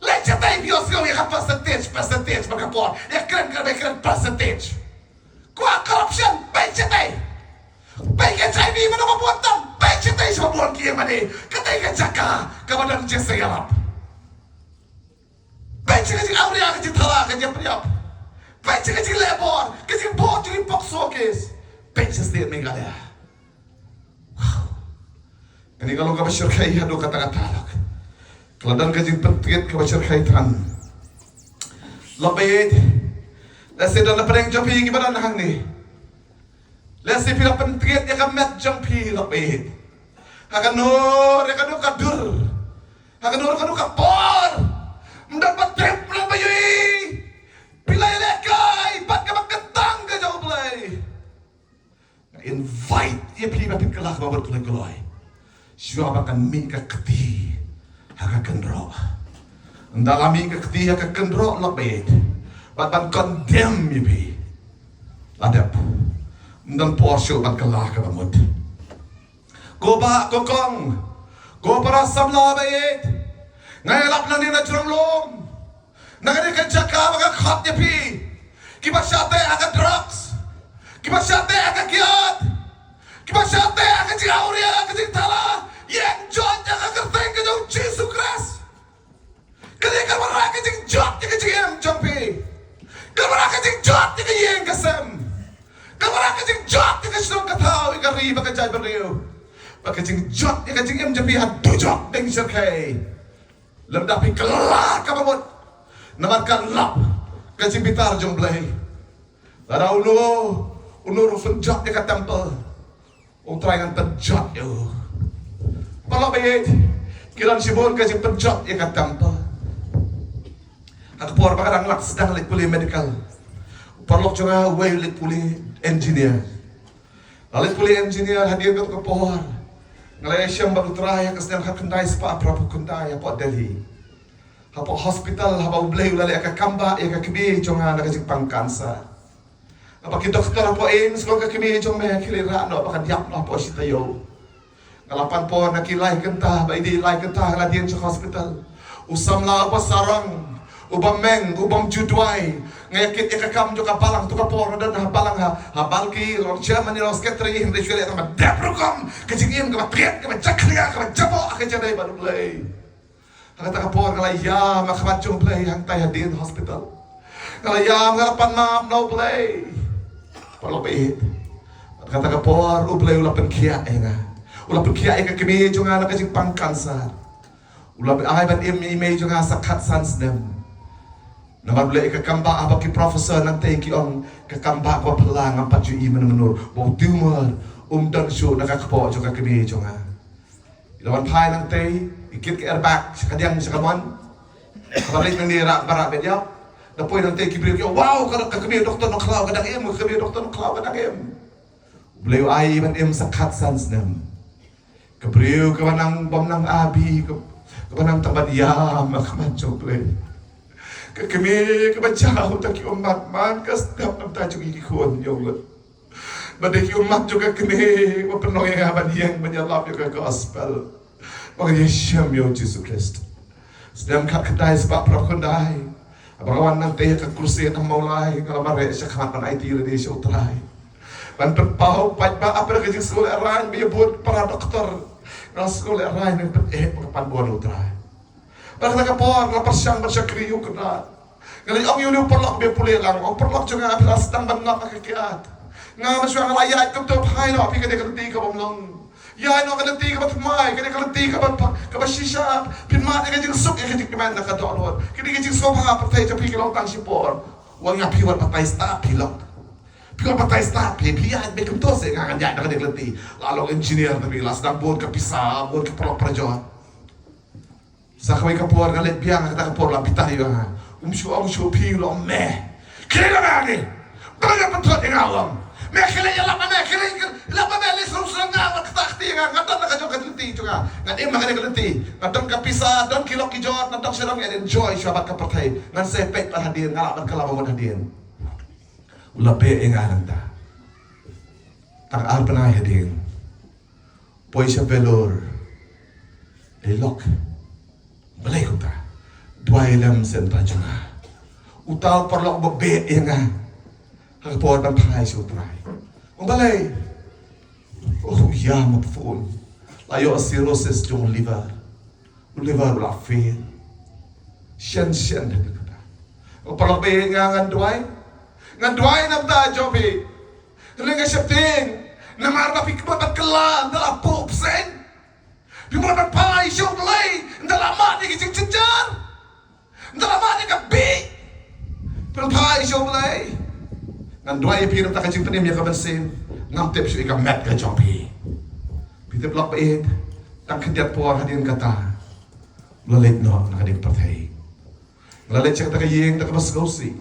Leit shatei, phi ïohsngew ïa ka percentage, percentage, ba ka por ïa kren, ka dei kren percentage. Kwah corruption? Peit shatei. Peit ka HIV, mano ba bun tam? Peit shatei, sha ba bun ki ïing mane. Katei ka jaka kaba don jingseng ïalap. Peit sha ka jingawria, ka jingthala, ka jingpynïap. Peit sha ka jingleh bor, ka jingbor jong ki POCSO case. Peit sha state Meghalaya. Wow. Kane ka long kaba shyrkhei haduh katta katta, lok. Ka la don ka jingpynthied kaba shyrkhei than, lok baieit. Lehse don na pdeng jong phi kiba don hangne. Lehse phi la pynthied ïa ka met jong phi, lok baieit. Ha kano re kano ka dur, ha kano re kano ka por, ym don ba tip, ym don ba ïohi, phi la ïalehkai bad kaba kyntang ka jong U Blei. Nga invite ïa phi ba phin kylla kaba mut kloi kloi, shuwa ba kan mih ka kti ha ka kynroh. Ynda la mih ka kti ha ka kynroh, lok baieit, bad ban condemn ïa phi, la dep. Ym don por shuh ban kylla kaba mut. Ko bah, ko kong, ko para samla baieit, nga ïalap nangne na jrong lum, na kane ka jaka ba nga khot ïa phi, kiba shah teh ha ka drugs, kiba shah teh ha ka kiad, kiba shah teh ha ka jingawria, ha ka jingthala, ïeng jot ïa ka kyrteng ka jong U Jisu Khrist. Kane kan wanrah ka jingjot ïa ka jingim jong phi. Kan wanrah ka jingjot ïa ka ïing ka sem. Kan wanrah ka jingjot ïa ka shnong ka thaw, ïa ka ri bad ka jaitbynriew. Bad ka jingjot ïa ka jingim jong phi ha dujok dang shyrkhei, lymda phi kylla kaba mut. Namar ka lap ka jingbitar jong U Blei. Lada uno U Nur u pynjot ïa ka temple. U Trai, ngan pynjot ïa u. Paralok baieit, ki don shibun ka jingpynjot ïa ka temple. Ha ka por ba ka dang lah sdang leit pule medical, u paralok jong nga uwei u leit pule engineer. La leit pule engineer, hadien kato ka por nga la ïashem bad U Trai ha ka snem khatkhyndai spah phra phew khyndai hapoh Delhi. Hapoh hospital, haba U Blei u la leh ka kam bah ïa ka kmie jong nga na ka jingpang cancer. Haba ki doktor hapoh AIIMS ki ong, ka kmie jong me ka la rah noh, ba kan ïap noh hapoh shi taïew. Nga la pan por na ki lai kynta, ba i dei lai kynta nga la dien sha hospital. U samla uba sarong, uba meng, u bym ju duwai. Nga ïa kit ïa ka kam jong ka balang, to ka por nga don ha balang ha, ha Balki, long chairman, long secretary, hynrei shuwa leh tang ba dep rukom ka jingim kaba triat, kaba jakhlia, kaba jaboh ha ka jingïadei bad U Blei. Ha kata ka por nga la ïam ha khmat jong U Blei hangtai hadien hospital. Nga la ïam, nga la pan map na U Blei. Paralok baieit, ha kata ka por U Blei u la pynkhiah ïa nga. U la pynkhiah ïa ka kmie jong nga na ka jingpang cancer. U la ai ban im ïa i mei jong nga sa khatsan snem. Namar U leh ïa ka kam bah, haba ki professor nangtei ki ong ka kam bah kaba phylla, ngam pat ju i mynno mynno, ba u tumor um don shuh na ka kpoh jong ka kmie jong nga. I la wan phai nangtei, i kit ka airbag sha kadiang sha kamon. Haba leit nangne rah baroh bad ïap. Da poi nangtei ki briew ki ong, "Wow, ka, ka kmie u Doktor Nongkhlaw ka dang im, ka kmie u Doktor Nongkhlaw ka dang im." U Blei u ai ban im sa khatsan snem. Ka briew kaba nang, bym nang abi, ka, kaba nang tang ban ïam ha khmat jong U Blei. Ka kmie kaba jaw, uta ki ummat man ka step, namar ta jong ki khun ïa u ngut. Ba dei ki ummat jong ka kmie ba pynlong ïa nga ban ïeng ban ïalap ïa ka gospel, ban ïashem ïa U Jisu Khrist. Snem khatkhyndai spah phra phew khyndai, haba nga wan nangtei ha ka crusade ha Mawlai, nga la mareh sha khmat ban aiti lade sha U Trai. Ban pynpaw paidbah ha ka jingsngewlehrain ba ïa bun para doktor. Nga sngewlehrain ban pyneh ba ka pan bor U Trai. Bad ha kata ka por nga la pyrshang ban shakri ïa u Kynrad. Nga la ong ïa une u paralok ba pule lang, ong, "Paralok jong nga, phi la sdang ban ngop ha ka kiad." Nga mynshuwa nga la ïaid kumto. "Phai noh, phi, kane ka lynti ka bym long. Ïaid noh, ka lynti kaba thymmai, kane ka lynti kaba, kaba shisha. Phin mad ïa ka jingsuk, ïa ka jingkmen na ka dohnud. Kane ka jingsngewbha pyrthei jong phi ka long tang shipor." U ong ïa nga, "Phi wat batai stad, phi lok. Phi wat batai stad, phi, phi ïaid beit kumto seh, nga ngan ïaid na kane ka lynti." La long engineer, tapi la sdang bun ka pisa, bun ki paralok parajor. Sa kawei ka por nga leit biang, ha kata ka por la bitar ïa nga. "Um shu ong shuh phi, u long me. Khie leit na me hangne. Ba nga pynthut ïa nga, u ong. Me khie leit ïalap ma me, khie leit ïalap ma me, leit sngewsih nga, wat kata kti ïa nga, nga don na ka jong ka lynti jong nga. Ngan im ha kane ka lynti. Nga don ka pisa, don ki lok ki jor, nga don sharum, ngan enjoy shuwa bad ka pyrthei. Ngan sa peit pat hadien, nga lah ban kylla mut hadien." U la beh ïa nga nangta. Tang ar bnai hadien, poi sha Vellore. Ei lok, balei kumta? Duwai lem seh na bynta jong nga. Uta u paralok ba beh ïa nga ha ka por ban phai sha U Trai. Ong, balei? Oh, u ïam ma phone. La ïoh cirrhosis jong u liver. U liver u la fail. Shen shen da kata. U paralok ba ïeit, nga ngan duwai. Ngan duwai na bynta jong phi. Hynrei nga sheptieng, namar ba phi kynmaw ban kylla, ynda la pop seng. Phi mut ban phai sha U Blei, ynda la mad ïa ki jingjynjar. Ynda la mad ïa ka bih, phi phai sha U Blei. Ngan duwai ïa phi na bynta ka jingpynim ïa ka mynsiem. Ngam tip shuh ïa ka met ka jong phi. Phi tip, lok ba ïeit, tang khyndiat por hadien kata, u la leit noh na kane ka pyrthei. Nga la leit sha kata ka ïing da kaba sngewsih.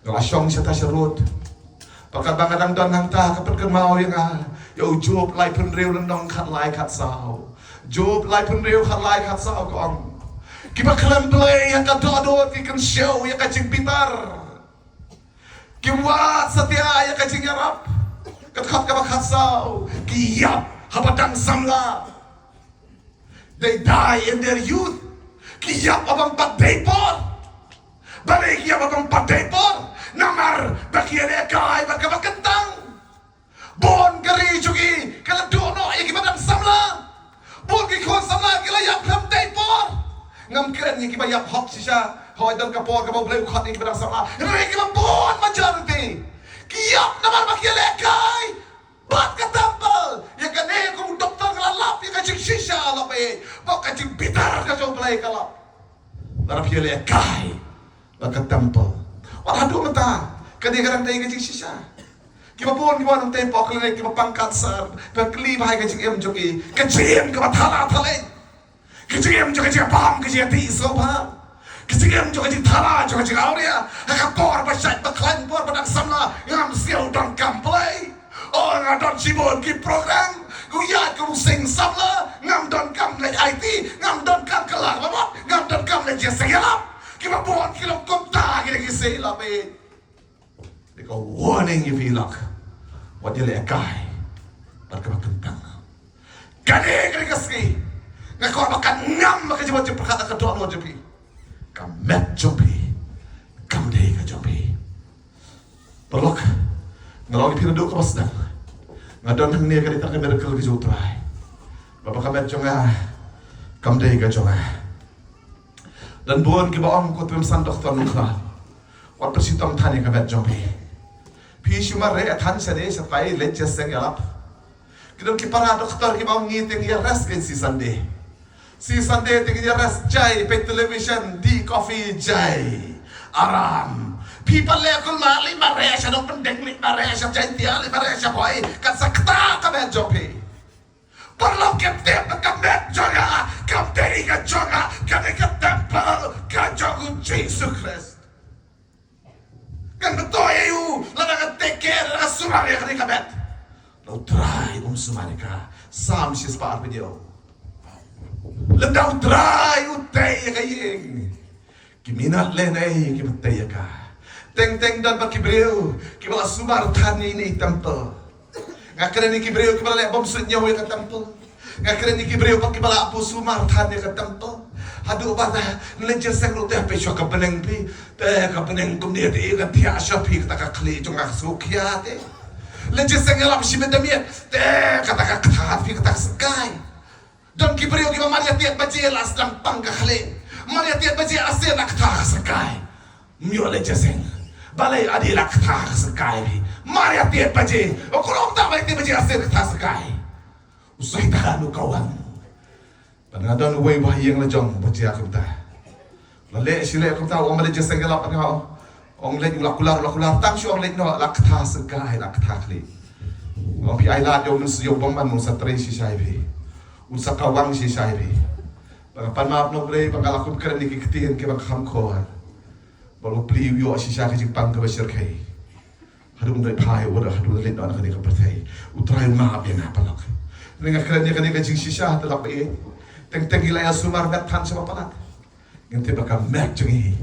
Nga la shong shata sha rud. Bad katba nga dang don hangta, ka pynkynmaw ïa nga ïa u Job laiphew hynriew lynnong khatlai khatsaw. Job laiphew hynriew khatlai khatsaw ka ong, kiba khlem Blei ha ka dohnud ki kynshew ïa ka jingbitar. Kim wad satia ïa ka jingïarap. Ka dkhot kaba khatsaw, ki ïap haba dang samla. They die in their youth. Ki ïap haba ym pat dei por. Balei ki ïap haba ym pat dei por? Namar ba ki ïalehkai bad kaba kyntang. Bun ka ri jong ki ka la duh noh ïa kiba dang samla. Bun ki khun samla ki la ïap khlem dei por. Ngam kren ïa kiba ïap hok shisha. Hooid, don ka por kaba U Blei u khot ïa kiba dang samla. Hynrei kiba bun, majority, ki ïap namar ba ki ïalehkai bad ka temple. Ïa kane kum u doktor nga la lap ïa ka jingshisha, lap ïa, bad ka jingbitar ka jong U Blei ka lap. Lada phi ïalehkai bad ka temple, wat haduh mynta kane ka dang dei ka jingshisha. Kiba bun kiba wan tei hapoh clinic kiba pang cancer, ba kylli bha ïa ka jingim jong ki. Ka jingim kaba thala thalei. Ka jingim jong ka jingbam ka jingïadih sngewbha. Ka jingim jong ka jingthala jong ka jingawria. Ha ka por ba shait ba khlaiñ, por ba dang samla, ngam sngew donkam Blei. O, nga don shibun ki program, ka ïaid ka bunsien samla, ngam donkam leit aiti, ngam donkam kylla ka bamut, ngam donkam leit jingïaseng ïalap. Kiba bun ki long kumta, ki dang ïaseng ïalap eh. Dei ka warning ïa phi lok. Wat ïalehkai bad kaba kyntang. Kane ka dei ka sngi. Nga kwah ba kan ngam ba ka jingmut jingpyrkhat ka dohnud jong phi. Ka met jong phi kam dei ka jong phi. Paralok, nga la ong ïa phi naduh kaba sdang. Nga don hangne ka dei tang ka miracle ka jong U Trai. Ba ba ka met jong nga kam dei ka jong nga. Don bun kiba ong, ko Tymmen San Doktor Nongkhlaw, wat pyrshitong than ïa ka met jong phi. Phi shu mareh than shane shatai, leit jingïaseng ïalap. Ki don ki para doktor kiba ong ngi te ngi ïa rest kein shi Sunday. Shi Sunday te ngi ïa rest, jai, peit television, dih coffee, jai. Aram. Phi pat leh kulmar, leit mareh sha Nongpyndeng, leit mareh sha Jaintia, leit mareh sha Bhoi. Kan sa kata ka met jong phi. Paralok, kim tip ba ka met jong nga kam dei ka jong nga, ka dei ka temple ka jong U Jisu Khrist. Kan pynthikna ïa u, lada nga take care, lada nga sumar ïa kane ka met, la U Trai um sumar ïa ka. Salm shispah arphew hynñiew. Lada U Trai u tei ïa ka ïing, ki minot lehnoh kiba tei ïa ka. Teng teng don bad ki briew kiba la sumar than ïa ine i temple. Nga kren ïa ki briew kiba la leh bymsuidñiew ïa ka temple. Nga kren ïa ki briew bad kiba la buh sumar than ïa ka temple. Haduh ba te leit jingïaseng ruh te peit shuwa ka bneng phi. Te ka bneng kumne te ka thiah shuwa phi, kata ka khlieh jong nga ka sngewkhia te. Leit jingïaseng ïalap shi minit da miet te kata ka kthar phi, kata ka sngewkhia. Don ki briew kiba mar ïa tied baje la sdang pang ka khlieh. Mar ïa tied baje la sdang, la kthar ka sngewkhia. Ym ïoh leit jingïaseng. Balei? Ade la kthar ka sngewkhia phi. Mar ïa tied baje. O, khlem da ba ïa tied baje la sdang, la kthar ka sngewkhia. U Soitan u kawang. Bad nga don uwei uba ha ïing la jong ba jia kumta. La leh shi leh kumta, u ong ba leit jingïaseng ïalap, nga ong leit, u la kular, u la kular, tang shu ong leit noh, la kthar ka sngewkhia, la kthar khlieh. Ong phi ai lad ïa u, mynsiem bymman un sa trei shisha ïa phi. Un sa kawang shisha ïa phi. Ba nga pan map noh, Blei, ba nga la kum kren ïa ki ktien kiba kham khor. Ba u plie u ïoh shisha ka jingpang kaba shyrkhei. Haduh un dei phai, haduh un dei leit noh na kane ka pyrthei. U Trai u map ïa nga, paralok. Nga kren ïa kane ka jingshisha te lok ba ïeit. Teng teng ngi la ïa sumar met than sha ba palat. Ngin tip ba ka met jong ngi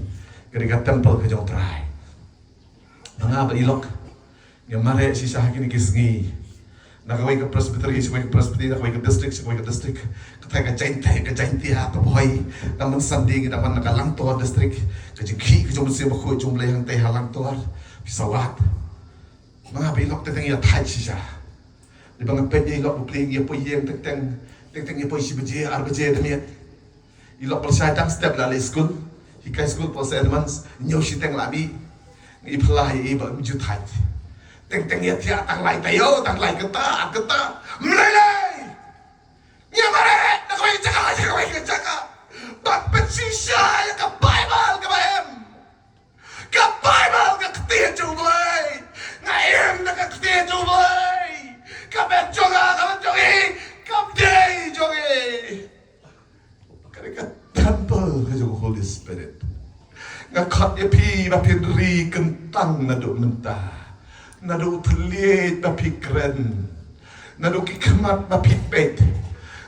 ka dei ka temple ka jong U Trai. Ba nga bad i lok ngi mareh shisha ha kine ki sngi. Na kawei ka presbytery sha kawei ka presbytery, na kawei ka district sha kawei ka district. Katai ka Jaintia, ka Jaintia, ka Bhoi. Dang mynsan dei ngi dang wan na ka Langtor district. Ka jingkhih ka jong u Mynsiem Bakhuid jong U Blei hangtei ha Langtor. Phi sa wad. Ba nga bad i lok teng teng ïa thait shisha. Dei ba nga peit ïa i lok ba plie, ïa poi ïing teng teng, teng teng ïa poi shi baje, ar baje da miet. I lok ba lashai dang step la leit skul, hikai skul Paul Saint Edmunds, hynñiew shiteng la mih. Nga i phylla ïa i ba ym ju thait. Teng teng ïa thiah tang lai taïew, tang lai kynta, ar kynta. Ym lei lei. Ngi mareh na kawei ka jaka sha kawei ka jaka. Ban pynshisha ïa ka Baibl kaba im. Ka Baibl ka ktien jong U Blei. Nga im na ka ktien jong U Blei. Ka met jong nga, ka met jong i, kam dei jong i. Ka dei ka temple ka jong u Holy Spirit. Nga khot ïa phi ba phin ri kyntang naduh mynta. Naduh u thylliej ba phi kren. Naduh ki khmat ba phi peit.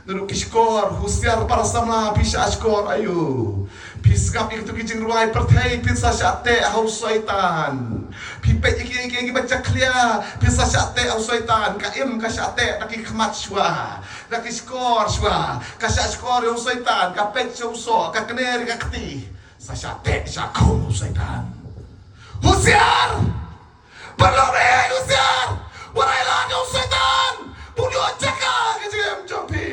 Naduh ki shkor, husiar para samla, phi shah shkor aïu. Phi sngap ïa kito ki jingrwai pyrthei, phin sa shah teh ha u Soitan. Phi peit ïa ki, ïa ki, ïa ki ba jakhlia, phin sa shah teh ha u Soitan. Ka im ka shah teh na ki khmat shuwa, na ki shkor shuwa. Ka shah shkor ïa u Soitan, ka peit sha u soh, ka kner ïa ka kti. Sa shah teh shah khum u Soitan. Husiar! Paralok, husiar! Wat ai lad ïa u Soitan ban ïoh jaka ha ka jingim jong phi.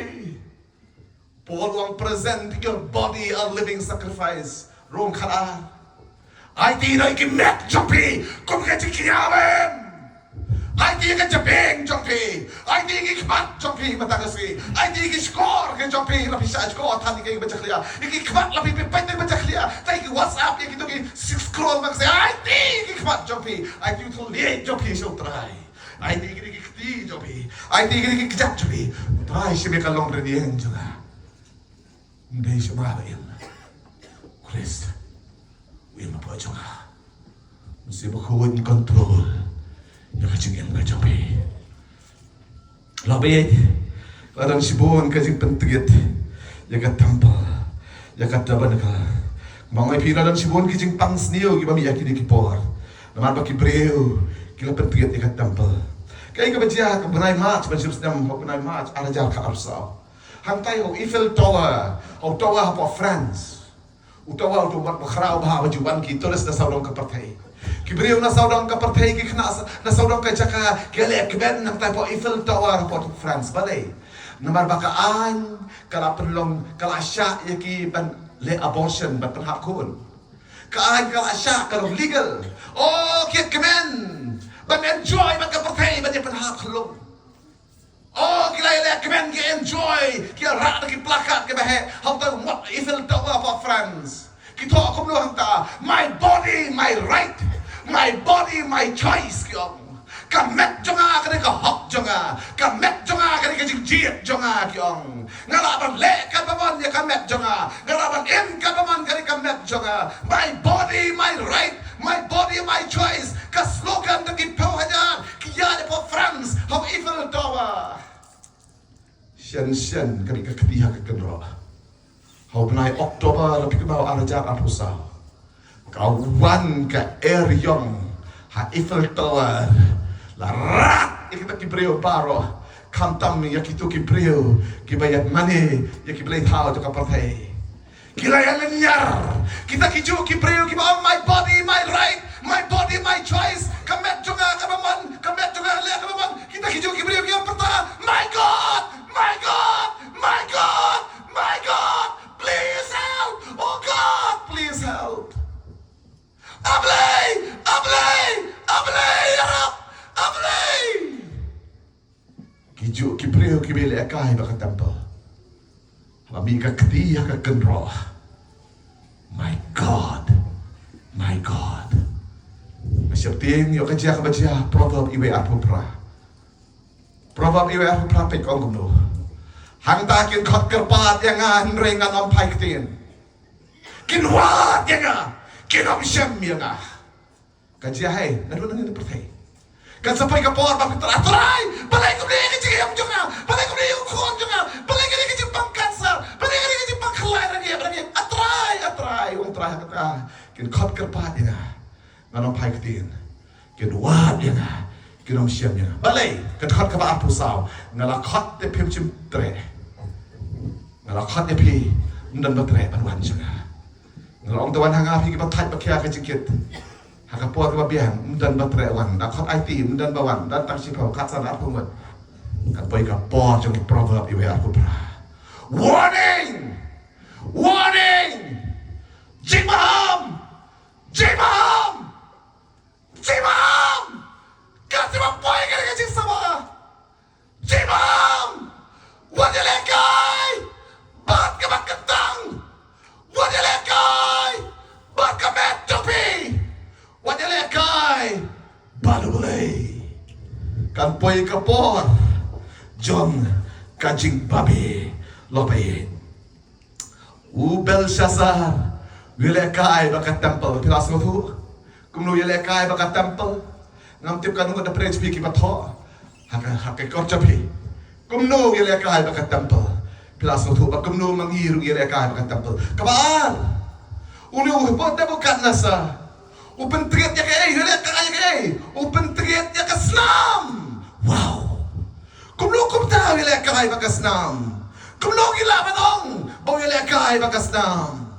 Paul u ong, "Present your body a living sacrifice." Rom khatar. Aiti noh ïa ki met jong phi kum ka jingkñia ba im. Aiti ïa ka jabieng jong phi. Aiti ïa ki khmat jong phi mynta ka sngi. Aiti ïa ki shkor ki jong phi, la phi shah shkor than ïa ki ba jakhlia. Ïa ki khmat la phi peit ïa ki ba jakhlia. Tang ïa ki WhatsApp, ïa kito ki scroll ba ka sngi. Aiti ïa ki khmat jong phi. Aiti ïa u thylliej jong phi sha u Trai. Ai ti kine ki kjat jong phi. Trai shim ïa ka long rynïeng jong nga. Ym dei shuh ba im. Khrist u im hapoh jong nga. Mynsiem Bakhuid un control ïa ka jingim ka jong phi. Lah ba ïeit, la don shibun ka jingpyntngit ïa ka temple, ïa ka tabernacle. Kumba nga ong ïa phi, la don shibun ki jingpang sniew kiba mih ïa kine ki por. Namar ba ki briew ki la pyntngit ïa ka temple. Kaei kaba jia ha u bnai March, ban shu snem ha u bnai March ar hajar khatsan. Hangtai ha u Eiffel Tower, ha u tower hapoh France. U tower uto u mot ba khraw bha ba ju wan ki tourist na sawdong ka pyrthei. Ki briew na sawdong ka pyrthei, ki khynnah sa-, na sawdong ka jaka ki leh kmen hangtai hapoh Eiffel Tower hapoh France. Balei? Namar ba ka aiñ ka la pynlong, ka la shah ïa ki ban leh abortion, ban pynhap khun. Ka aiñ ka la shah, ka long legal. Oh, ki kmen ban enjoy bad ka pyrthei, ban ïa pynhap khyllung. Oh, ki la ïaleh kmen, ki enjoy, ki rah da ki placard kiba heh, hangta u mot Eiffel Tower hapoh France. Ki thoh kumno hangta, "My body, my right, my body, my choice," ki ong. "Ka met jong nga ka dei ka hok jong nga, ka met jong nga ka dei ka jingjied jong nga," ki ong. "Nga lah ban leh kaba mon ïa ka met jong nga, nga lah ban im kaba mon ka dei ka met jong nga. My body, my right, my body, my choice." Ka slogan da ki phew hajar ki ïaid hapoh France ha u Eiffel Tower. Shen shen ka dei ka kti ha ka kynroh. Ha u bnai October, la phi kynmaw, ar hajar arphew saw, ka wan ka eriong ha Eiffel Tower, la rah ïa kita ki briew baroh, khamtam ïa kito ki briew kiba ïa mane ïa ki blei thaw jong ka pyrthei. Ki la ïa lynñiar. Kita ki juh ki briew kiba ong, "My body, my right, my body, my choice. Ka met jong nga kaba mon, ka met jong nga leh kaba mon." Kita ki juh ki briew ki ïa pyrta, "My God, my God, my God, my God, please help. Oh God, please help. A Blei, a Blei, a Blei, ïarap, a Blei." Ki juh ki briew kiba ïalehkai bad ka temple. Haba mih ka kti ha ka kynroh, "My God, my God." Nga sheptieng ïa ka jia kaba jia, Proverb iwei arphew phra. Proverb iwei arphew phra, peit ka ong kumno. "Hangta kin khot kyrpad ïa nga, hynrei ngan ym phai ktien. Kin wad ïa nga, kin ym shem ïa nga." Ka jia hi naduh nangne na pyrthei. Kan sa poi ka por ba phi tharai, "Balei kumne ïa ka jingim jong nga? Balei kumne ïa u khun jong nga? Balei kumne ïa ka jingpang cancer? Balei kumne ïa ka jingpang khlaiñ rangi rangi?" A Trai, a Trai, ong Trai ha kata, "Kin khot kyrpad ïa nga, ngan ym phai ktien. Kin wad ïa nga, kin ym shem ïa nga." Balei? Ka dkhot kaba arphew saw, "Nga la khot te phim shym treh. Nga la khot ïa phi, ym don ba treh ban wan sha nga. Nga la ong to wan ha nga, phi kiba thait ba khia ka jingkit. Ha ka por kaba biang, ym don ba treh wan. Da khot aiti, ym don ba wan. Da tang shiphew, khatsan, arphew ngut." Kan poi ka por jong ki Proverb iwei arphew phra. Warning! Warning! Jingmaham! Jingmaham! Jingmaham! Ka jingmaham poi ka dei ka jingsama. Jingmaham! Wat ïalehkai bad kaba kyntang. Wat ïalehkai bad ka met jong phi. Wat ïalehkai bad U Blei. Kan poi ka por jong ka jingbabe. Lo peit. U Belshassar u ïalehkai bad ka temple, phi la sngewthuh? Kumno u ïalehkai bad ka temple? Ngam tip katno ngut na pdeng jong phi kiba thoh ha ka, ha ka culture jong phi. Kumno u ïalehkai bad ka temple? Phi la sngewthuh ba kumno ma ngi ruh ngi ïalehkai bad ka temple? Kaba ar, une u Nebukadnessar u pyntngit ïa kaei? U ïalehkai ïa kaei? U pyntngit ïa ka snam. Wow. Kumno kumta u ïalehkai bad ka snam? Kumno ngi lah ban ong ba u ïalehkai bad ka snam?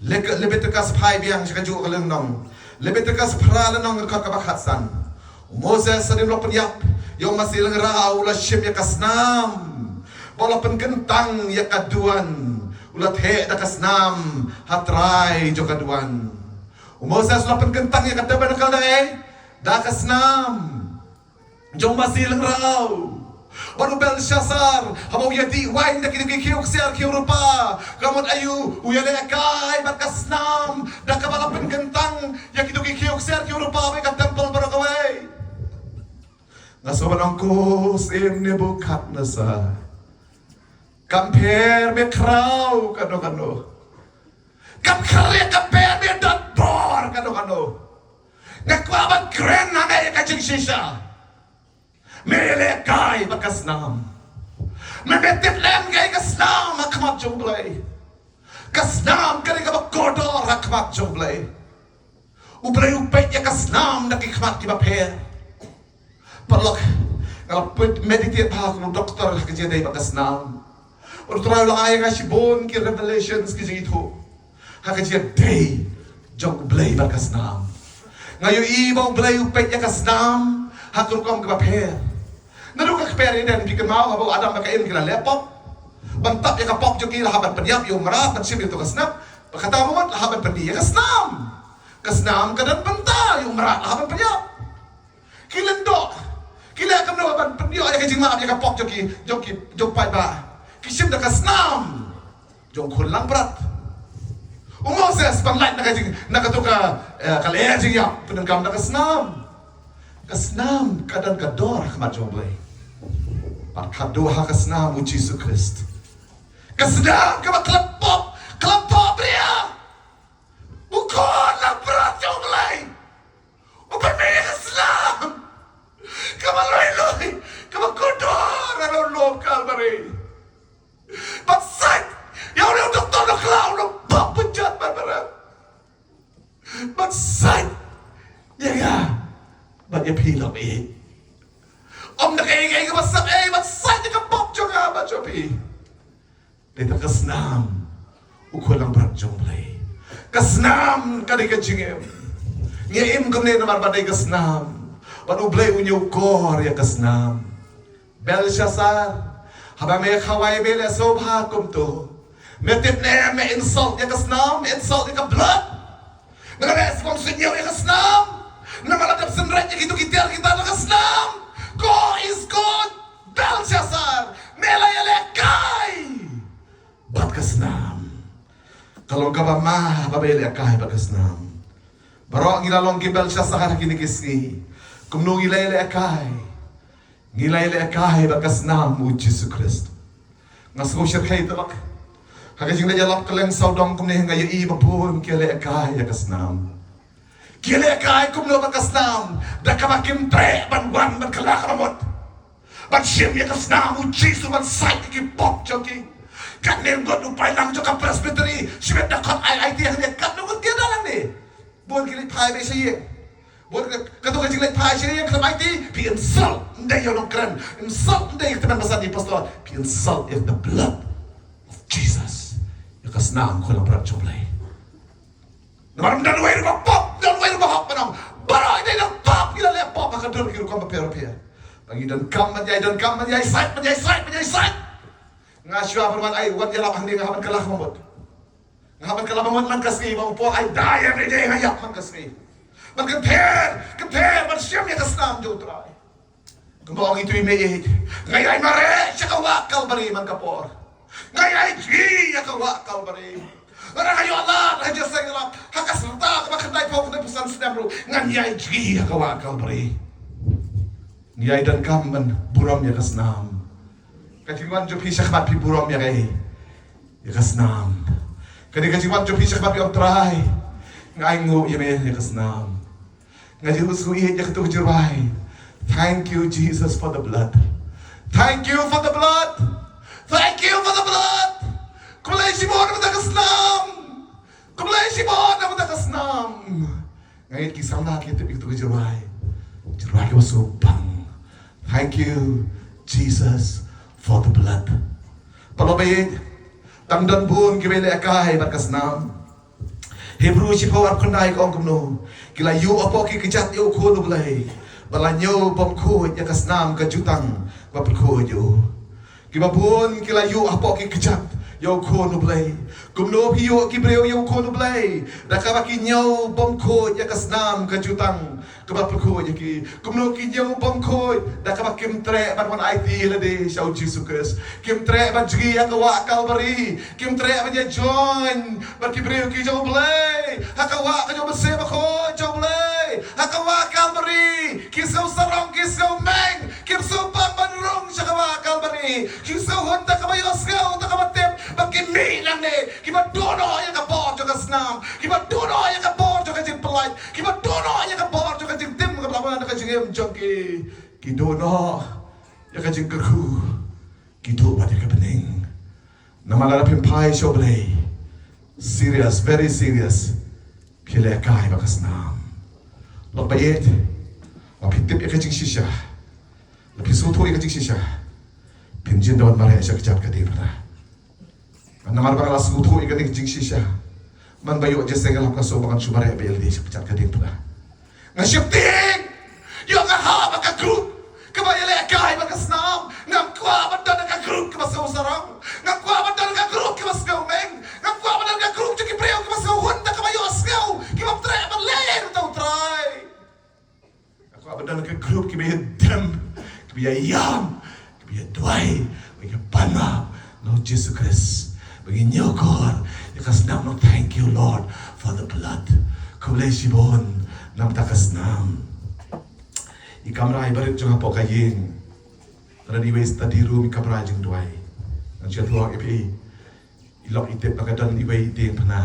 Le-, Leviticus phai biang sha kajuh ka lynnong. Leviticus phra lynnong, dkhot kaba khatsan. U Moses hadien ba la pynïap ïa u masi lyngra, u la shim ïa ka snam. Bad u la pynkyntang ïa ka duwan. U la theh da ka snam ha trai jong ka duwan. U Moses u la pynkyntang ïa ka tabernacle da ei? Da ka snam jong u masi lyngra. Bad u Belshassar, haba u ïadih waiñ da kito ki khiew ksiar khiew rupa, ka mut aïu? U ïalehkai bad ka snam da kaba la pynkyntang ïa kito ki khiew ksiar khiew rupa bad ka temple baroh kawei. Nga sngewbha ban ong, Ko Syiem Nebukhadnessar, kam pher me khraw kano kano. Kam khraw, kam pher me don bor kano kano. Nga kwah ban kren ha me ïa ka jingshisha. Me ïalehkai bad ka snam. Me, me tip lem ïa ka snam ha khmat jong U Blei. Ka snam ka dei kaba kordor ha khmat jong U Blei. U Blei u peit ïa ka snam da ki khmat kiba pher. Paralok, nga la peit meditate bha kum u doktor ha ka jingïadei bad ka snam. U Trai u la ai ïa nga shibun ki revelations, ki jingithuh ha ka jingïadei jong U Blei bad ka snam. Nga ïohi ba U Blei u peit ïa ka snam ha ka rukom kaba pher. Naduh ka kper Eden, phi kynmaw, haba u Adam bad ka Im ki la leh pop, ban tap ïa ka pop jong ki la hap ban pynïap ïa u mrad, ban shim ïa uto ka snep. Bad kata ka mut la hap ban pyni ïa ka snam. Ka snam ka don bynta, ïa u mrad la hap ban pynïap. Ki lyngdoh, ki leh kumno ban pynïoh ïa ka jingmap ïa ka pop jong ki, jong ki, jong paidbah? Ki shim da ka snam jong u khun langbrot. U Moses ban lait na ka jing, na kato ka, eh, ka lyer jingïap, pyndonkam da ka snam. Ka snam ka don ka dor ha khmat jong U Blei. Bad ka dor ha ka snam U Jisu Khrist. Ka snam kaba khlem pop, khlem pop ria. U khun langbrot jong U Blei u pynmih ïa ka snam kaba lui lui, kaba kordor ha u lum Kalbari. Ban sait ïa u, u doktor, u nongkylla, u nongpop pynjot ban bret. Ban sait ïa nga bad ïa phi, la ïeit. Ym da kaei kaei kaba sap ei, ban sait ïa ka pop jong nga bad jong phi. Dei tang ka snam, u khun langbrot jong U Blei. Ka snam ka dei ka jingim. Ngi im kumne namar ba dei ka snam. Bad U Blei u ñiewkor ïa ka snam. Belshassar, haba me khawai me leh sngewbha kumto, me tip ne me insult ïa ka snam, me insult ïa ka blood? Me la leh sngewbha sngewbha ïa ka snam? Namar la dep synreit ïa kito ki tiar ki tar da ka snam. Ko is God, Belshassar, me la ïalehkai bad ka snam. Ka long kaba ma ba me ïalehkai bad ka snam. Baroh ngi la long ki Belshassar ha kine ki sngi. Kumno ngi la ïalehkai? Ngi la ïalehkai bad ka snam U Jisu Khrist. Nga sngew shyrkhei te bak, ha ka jingleit ïalap kylleng sawdong kumne nga ïohi ba bun ki ïalehkai ïa ka snam. Ki ïalehkai kumno bad ka snam? Da kaba kim treh ban wan ban kylla ka bamut, ban shim ïa ka snam U Jisu, ban sait ïa ki pop jong ki. Katne ngut u paidlang jong ka Presbytery, shibit dkhot ai aiti hangne, katno ngut ki ïada lang ne? Bun ki leit phai beit sha ïing. Bun ka, kato ka jingleit phai sha ïing khlem aiti, phi insult ym dei ïa u nongkren, insult ym dei ïa ka tymmen basan jong i pastor, phi insult ïa the blood of Jesus. Ïa ka snam khun langbrot jong U Blei. Namar ym don uwei ruh ba pop, ym don uwei ruh ba hok ban ong. Baroh ngi dei nongpop, ngi la leh pop ha ka dur ki rukom bapher bapher. Ba ngi donkam ban ïai, donkam ban ïai sait, ban ïai sait, ban ïai sait. Nga shuwa ban wan ai, wan ïalap hangne nga hap ban kylla ka bamut. Nga hap ban kylla ka bamut man ka sngi, ba u Paul ai da ïa nga dei nga ïap man ka sngi. Ban kynther, kynther, ban shim ïa ka snam jong U Trai. Kumba ong itu i mei, nga ïai mareh sha ka wah Kalbari man ka por. Nga ïai jngi ïa ka wah Kalbari. Lada nga ïoh lad ha jingïaseng ïalap ha ka syrta kaba khyndaiphew khyndaiphew san snem ruh, ngan ïai jngi ïa ka wah Kalbari. Ngi ïai donkam ban burom ïa ka snam. Ka jingwan jong phi shakhmat phi burom ïa ka, ïa ka snam. Ka dei ka jingwan jong phi shakhmat phi ong Trai, nga ainguh ïa me ïa ka snam. Nga ju sngewthuh ïa kato ka jingrwai. Thank you, Jesus, for the blood. Thank you for the blood. Thank you for the blood. Khublei shibun namar ka snam. Khublei shibun namar ka snam. Nga ngeit ki samla ki tip ïa kato ka jingrwai. Jingrwai kaba sngewbang. Thank you, Jesus, for the blood. Paralok ba ïeit, tang don bun kiba ïalehkai bad ka snam. Hebru shiphew arphew khyndai ka ong kumno? Ki la ïuh hapoh ki kjat ïa u Khun U Blei, bad la ñiew bymkhuid ïa ka snam ka jutang ba pynkhuid ïa u. Kiba bun ki la ïuh hapoh ki kjat ïa u Khun U Blei. Kumno phi ïuh ki briew ïa u Khun U Blei? Da kaba ki ñiew bymkhuid ïa ka snam ka jutang kaba pynkhuid ïa ki. Kumno ki ñiew bymkhuid? Da kaba kim treh ban wan aiti lade sha u Jisu Khrist. Kim treh ban jngi ha ka wah Kalbari. Kim treh ban ïa join bad ki briew ki jong U Blei ha ka wah ka jong u Mynsiem Bakhuid jong U Blei ha ka wah Kalbari. Ki sngew sarong, ki sngew meng, kim sngew Te kaba ïohsngew, te kaba tip ba ki mih nangne, kiba duh noh ïa ka bor jong ka snam, kiba duh noh ïa ka bor jong ka jingpyllait, kiba duh noh ïa ka bor jong ka jingtim kaba la wan na ka jingim jong ki. Ki duh noh ïa ka jingkyrkhu, ki duh bad ïa ka bneng. Namar lada phim phai sha U Blei, serious, very serious, phi lehkai bad ka snam. Lok ba ïeit, ba phi tip ïa ka jingshisha, ba phi sngewthuh ïa ka jingshisha, phin jin don mareh sha kjat ka diengphna. Namar ba nga la sngewthuh ïa kane ka jingshisha, man ba ïoh jingïaseng nga la ka sngewbha ban shu mareh ba ïalade sha kjat ka diengphna. Nga sheptieng ïoh nga hap ha ka group kaba ïalehkai bad ka snam. Ngam kwah ban don ha ka group kaba sngewsarong. Ngam kwah ban don ha ka group kaba sngewmeng. Ngam kwah ban don ha ka group jong ki briew kiba sngewhun da kaba ïohsngew, kiba treh ban leh ïa uta U Trai. Nga kwah ban don ha ka group kiba ïadem, kiba ïaïam, kiba ïaduwai, kiba ïapanmap na U Jisu Khrist. Ba ngin ñiewkor ïa ka snam, no, thank you Lord for the blood. Khublei shibun namar ka snam. I kamra iba rit jong nga hapoh ka ïing, ka don iwei study room, i kamra jingduwai. Ngan shu ïathuh ïa phi, i lok i tip ba ka don iwei i diengphna.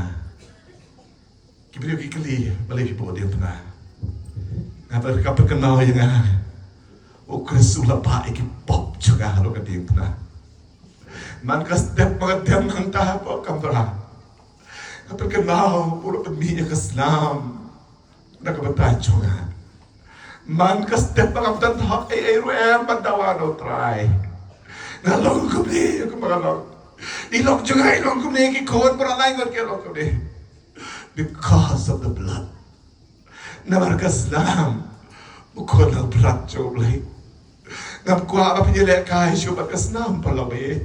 Ki briew ki kylli, balei phi buh diengphna? Nga pyrkhat, pyrkhat ïa nga, U Khrist u la pah ïa ki pop jong nga halor ka diengphna. Man ka step ba nga dem hangta hapoh kamra, nga pyrkhat u la pynmih ïa ka snam na ka bynta jong nga. Man ka step ba ngam don hok ei ei ruh em ban dawa na U Trai. Nga long kumne ïa ka ba nga long. I lok jong nga i long kumne, ki khun baroh lai ngut ki long kumne. Because of the blood. Namar ka snam, u khun langbrot jong U Blei. Ngam kwah ba phin ïalehkai shuh bad ka snam, paralok eh.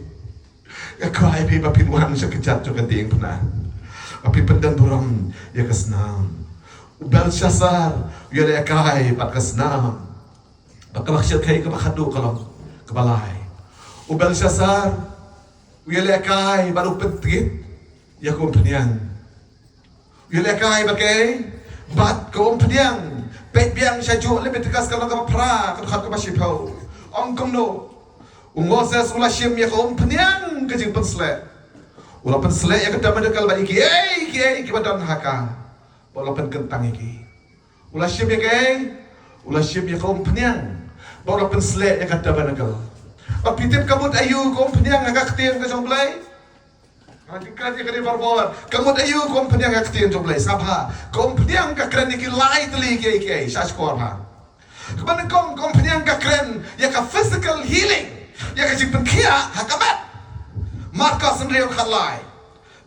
Nga kwah ïa phi ba phin wan sha kjat jong ka diengphna, ba phin pyndonburom ïa ka snam. U Belshassar u ïalehkai bad ka snam. Bad kaba shyrkhei, kaba khatduh ka long kaba lai. U Belshassar u ïalehkai bad u pyntngit ïa ka umphniang. U ïalehkai bad kaei? Bad ka umphniang. Peit biang shajuh Leviticus ka lynnong kaba phra, ka dkhot kaba shiphew. Ong kumno? U Moses u la shim ïa ka umphniang ka jingpynshlur. U la pynslur ïa ka tabernacle bad ïa kiei kiei kiba don ha ka, bad u la pynkyntang ïa ki. U la shim ïa kaei? U la shim ïa ka umphniang, bad u la pynslur ïa ka tabernacle. Bad phi tip ka mut aïu ka umphniang ha ka ktien ka jong U Blei? Nga kren ïa kane barabor. Ka mut aïu ka umphniang ha ka ktien jong U Blei? Sngap bha. Ka umphniang ka kren ïa ki lai tylli kiei kiei. Sngap shkor bha. Kaba nyngkong, ka umphniang ka kren ïa ka physical healing, ïa ka jingpynkhiah ha ka met. Markos hynriew khatlai.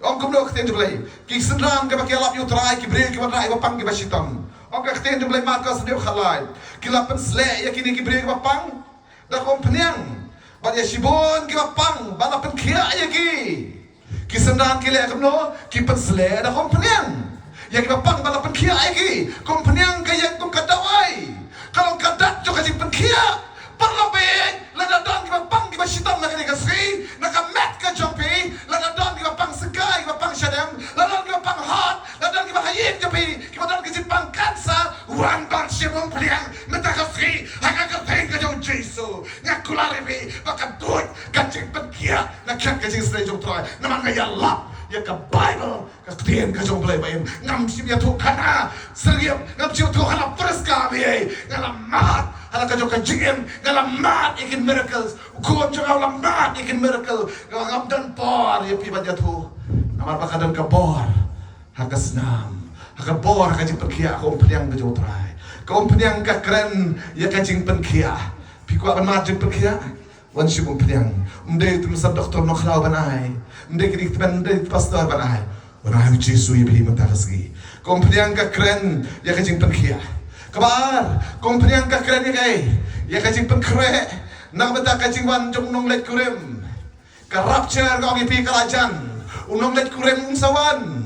Ong kumno ka ktien jong U Blei? Ki synran kiba ki ïalap ïa U Trai, ki briew kiba wanrah ïa kiba pang kiba shitom. Ong ka ktien jong U Blei, Markos hynriew khatlai, ki la pynslur ïa kine ki briew kiba pang da ka umphniang, bad ïa shibun kiba pang ba la pynkhiah ïa ki. Ki synran ki leh kumno? Ki pynslur da ka umphniang ïa kiba pang ba la pynkhiah ïa ki. Ka umphniang ka ïeng kum ka dawai, ka long ka dak jong ka jingpynkhiah. Paralok baieit, lada don kiba pang kiba shitom na kane ka sngi, na ka met ka jong phi, lada don kiba pang syngkai, kiba pang shadem, lada don kiba pang hot, lada don kiba ha ïing jong phi kiba don ka jingpang cancer, wan ban shim umphniang mynta ka sngi ha ka kyrteng ka jong U Jisu. Nga kular ïa phi ba ka duh ka jingpynkhiah na ka khet ka jingshlei jong U Trai. Namar nga ïalap ïa ka Baibl, ka ktien ka jong U Blei ba im. Ngam shym ïathuh khana Sir Gift, ngam shym ïathuh khana Prisca, me ei. Nga la mad ha la ka jong ka jingim, nga la mad ïa ki miracles. U khun jong nga u la mad ïa ki miracle. Nga ngam don por ïa phi ban ïathuh. Namar ba ka don ka bor ha ka snam, ha ka bor ha ka jingpynkhiah, ka umphniang ka jong U Trai. Ka umphniang ka kren ïa ka jingpynkhiah. Phi kwah ban mad jingpynkhiah? Wan shim umphniang. Ym dei u tymmen san doktor nongkhlaw ban ai. Ym dei kine ki tymmen, ym dei pastor ban ai. Wan ai U Jisu ïa phi mynta ka sngi. Ka umphniang ka kren ïa ka jingpynkhiah. Kaba ar, ka umphniang ka kren ïa kaei? Ïa ka jingpynkhreh na ka bynta ka jingwan jong u nongleit kurim. Ka rapture, ka ong ïa phi, ka la jan. U nongleit kurim un sa wan.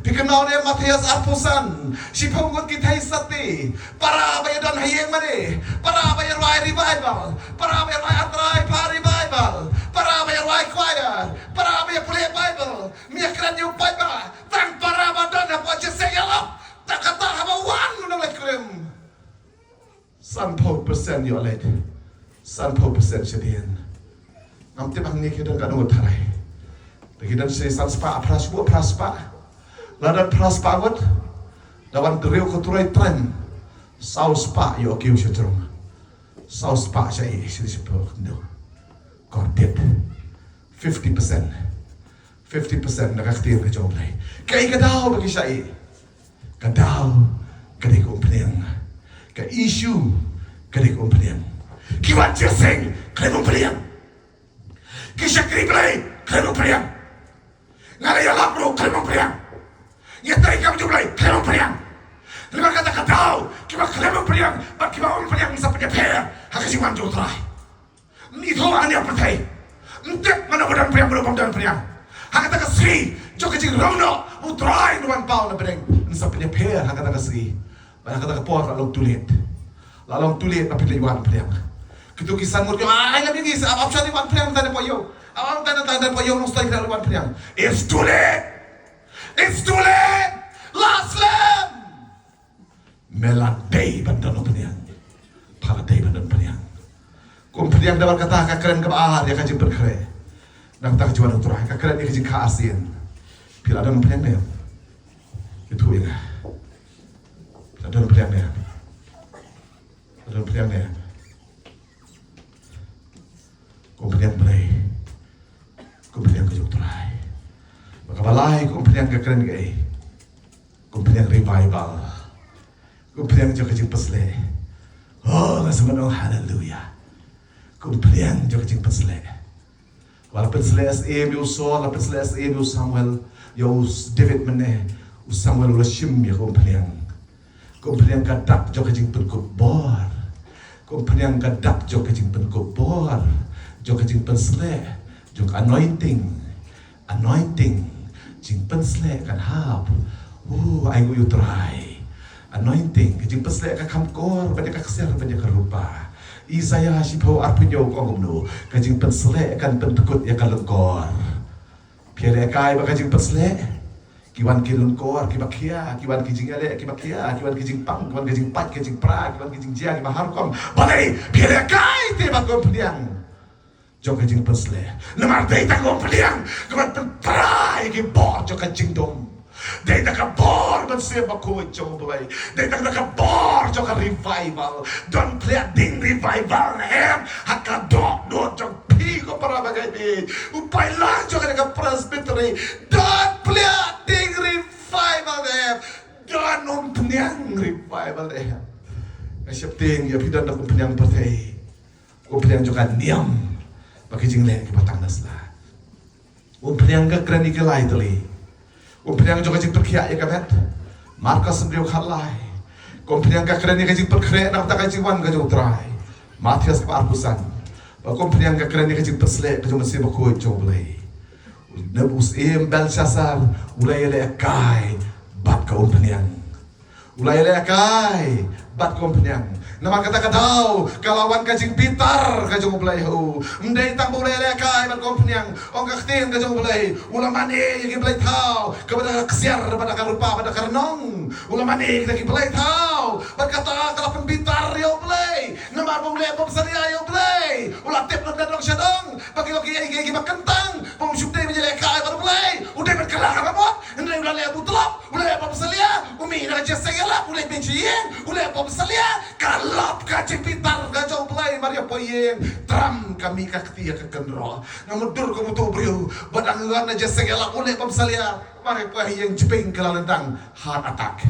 Phi kynmaw ne Mathaios arphew san, shiphew ngut ki theisotti. Para ba ïadon ha ïing mane? Para ba ïarwai revival, para ba ïarwai Trai Pha revival, para ba ïarwai choir, para ba ïapule Baibl. Me ïakren ïa u paidbah, tang para ba don hapoh jingïaseng ïalap. Tang kata haba wan u nongleit kurim, sanphew percent ïoh leit, sanphew percent shadien. Ngam tip hangne ki don katno ngut tharai. Te ki don shi san spah, phra spah, phra spah. La don phra spah ngut. Da wan hynriew ka turoi tren. Saw spah ïoh kiew sha jrong. Saw spah sha i, shi, shi pok ndu. Kordit. Fifty percent. Fifty percent na ka ktien ka jong U Blei. Kaei ka daw ba ki sha i? Ka daw ka dei ka umphniang. Ka issue ka dei ka umphniang. Ki wan jingïaseng khlem umphniang. Ki shakri Blei khlem umphniang. Nga la ïalap ruh khlem umphniang. Ngi trei kam jong U Blei khlem umphniang. Namar kata ka daw kiba khlem umphniang bad kiba umphniang sa pynïapher ha ka jingwan jong U Trai. Ym ithuh hangne ha pyrthei. Ym tip mano ba don phniang, mano bym don phniang. Ha kata ka sngi jong ka jingrawnoh U Trai un wan paw na pdeng. Yn sa pynïapher ha kata ka sngi. Bad ha kata ka por la long too late. La long too late ba phi leit wan phniang. Kito ki san ngut ki ong, ai, ngam ïohi sa ap option wan phniang, tang da poi ïew. Ap ap tang da, tang da poi ïew, long stoi, phi leit wan phniang. It's too late. It's too late. La slem. Me la dei ban don umphniang. Pha la dei ban don phniang. Ka umphniang da bad kata ka kren kaba ar ïa ka jingpynkhreh. Na kata ka jingwan U Trai ka kren ïa ka jingkha arsien. Phi la don umphniang ne em? Ïathuh ïa nga. Phi la don umphniang ne em? Phi la don umphniang ne em? Ka umphniang Blei. Ka umphniang ka jong U Trai. Bad kaba lai, ka umphniang ka kren kaei? Ka umphniang revival. Ka umphniang jong ka jingpynshlei. Oh, nga sngewbha ong haleluya. Ka umphniang jong ka jingpynshlei. Ba la pynslei ïa u Saul, la pynslei ïa u Samuel, ïa u David mynne, u Samuel u la shim ïa ka umphniang. Ka umphniang ka dak jong ka jingpynkup bor. Ka umphniang ka dak jong ka jingpynkup bor. Jong ka jingpynslei, jong ka anointing. Anointing, jingpynslei kan hap. Uh, ai ngu ïa U Trai. Anointing, ka jingpynslei ka kham kor ban ïa ka ksiar, ban ïa ka rupa. Isaïah shiphew arphew hynñiew ka ong kumno? Ka jingpynslei kan pyndkut ïa ka lyngkor. Phi lehkai ba ka jingpynslei ki wan ki lyngkor kiba khia, ki wan ki jingïaleh kiba khia, ki wan ki jingpang, ki wan ki jingpait, ki jingpra, ki wan ki jingjia kiba har rukom. Balei? Phi lehkai te ba ka umphniang jong ka jingpynslei. Namar dei tang ka umphniang ka ban pyntrai ïa ki bor jong ka jingdum. Dei tang ka bor ban sngewbha khuid jong U Blei. Dei tang ka bor jong ka revival. Don plie ding revival ne em ha ka dohnud jong phi ko para bangeit. U paidlang jong ka Presbytery, don plie ding revival ne em? Don umphniang revival ne em? Nga sheptieng ïa phi don da ka umphniang pyrthei. Ka umphniang jong ka niam bad ki jingleh kiba tang na sla. Ka umphniang ka kren ïa ki lai tylli. Ka umphniang jong ka jingpynkhiah ïa ka met. Markos hynriew khatlai. Ka umphniang ka kren ïa ka jingpynkhreh na ka bynta ka jingwan ka jong U Trai. Mathaios kaba arphew san. Bad ka umphniang ka kren ïa ka jingpynsleh ka jong U Mynsiem Bakhuid jong U Blei. Na u syiem Belshassar u la ïalehkai bad ka umphniang. U la ïalehkai bad ka umphniang. Namar kata ka daw ka la wan ka jingbitar ka jong U Blei ha u. Ym dei tang ba u la ïalehkai bad ka umphniang. Ong ka ktien ka jong U Blei, u la mane ïa ki blei thaw kaba da ka ksiar, bad da ka rupa, bad da ka rnong. U la mane ïa ki blei thaw, bad kata ka la pynbitar ïa U Blei. Namar ba u leh bymsalia ïa U Blei. U la tip na ka dong sha dong ba ki long kiei kiei kiba kyntang. Ba um shym dei ban ïalehkai bad U Blei. U dei ban kylla ka bamut. Hynrei u la leh butlop, u la leh bymsalia. U mih na ka jingïaseng ïalap, u leit beit sha ïing, u leh bymsalia. Ka lap ka jingbitar ka jong U Blei mar ïa poi ïing. Tram ka mih ka kti ïa ka kynroh. Nga mutdur kum uto u briew ba dang wan na jingïaseng ïalap, u leh bymsalia. Mar ïa poi ïing, jingping ka la lyndang, heart attack.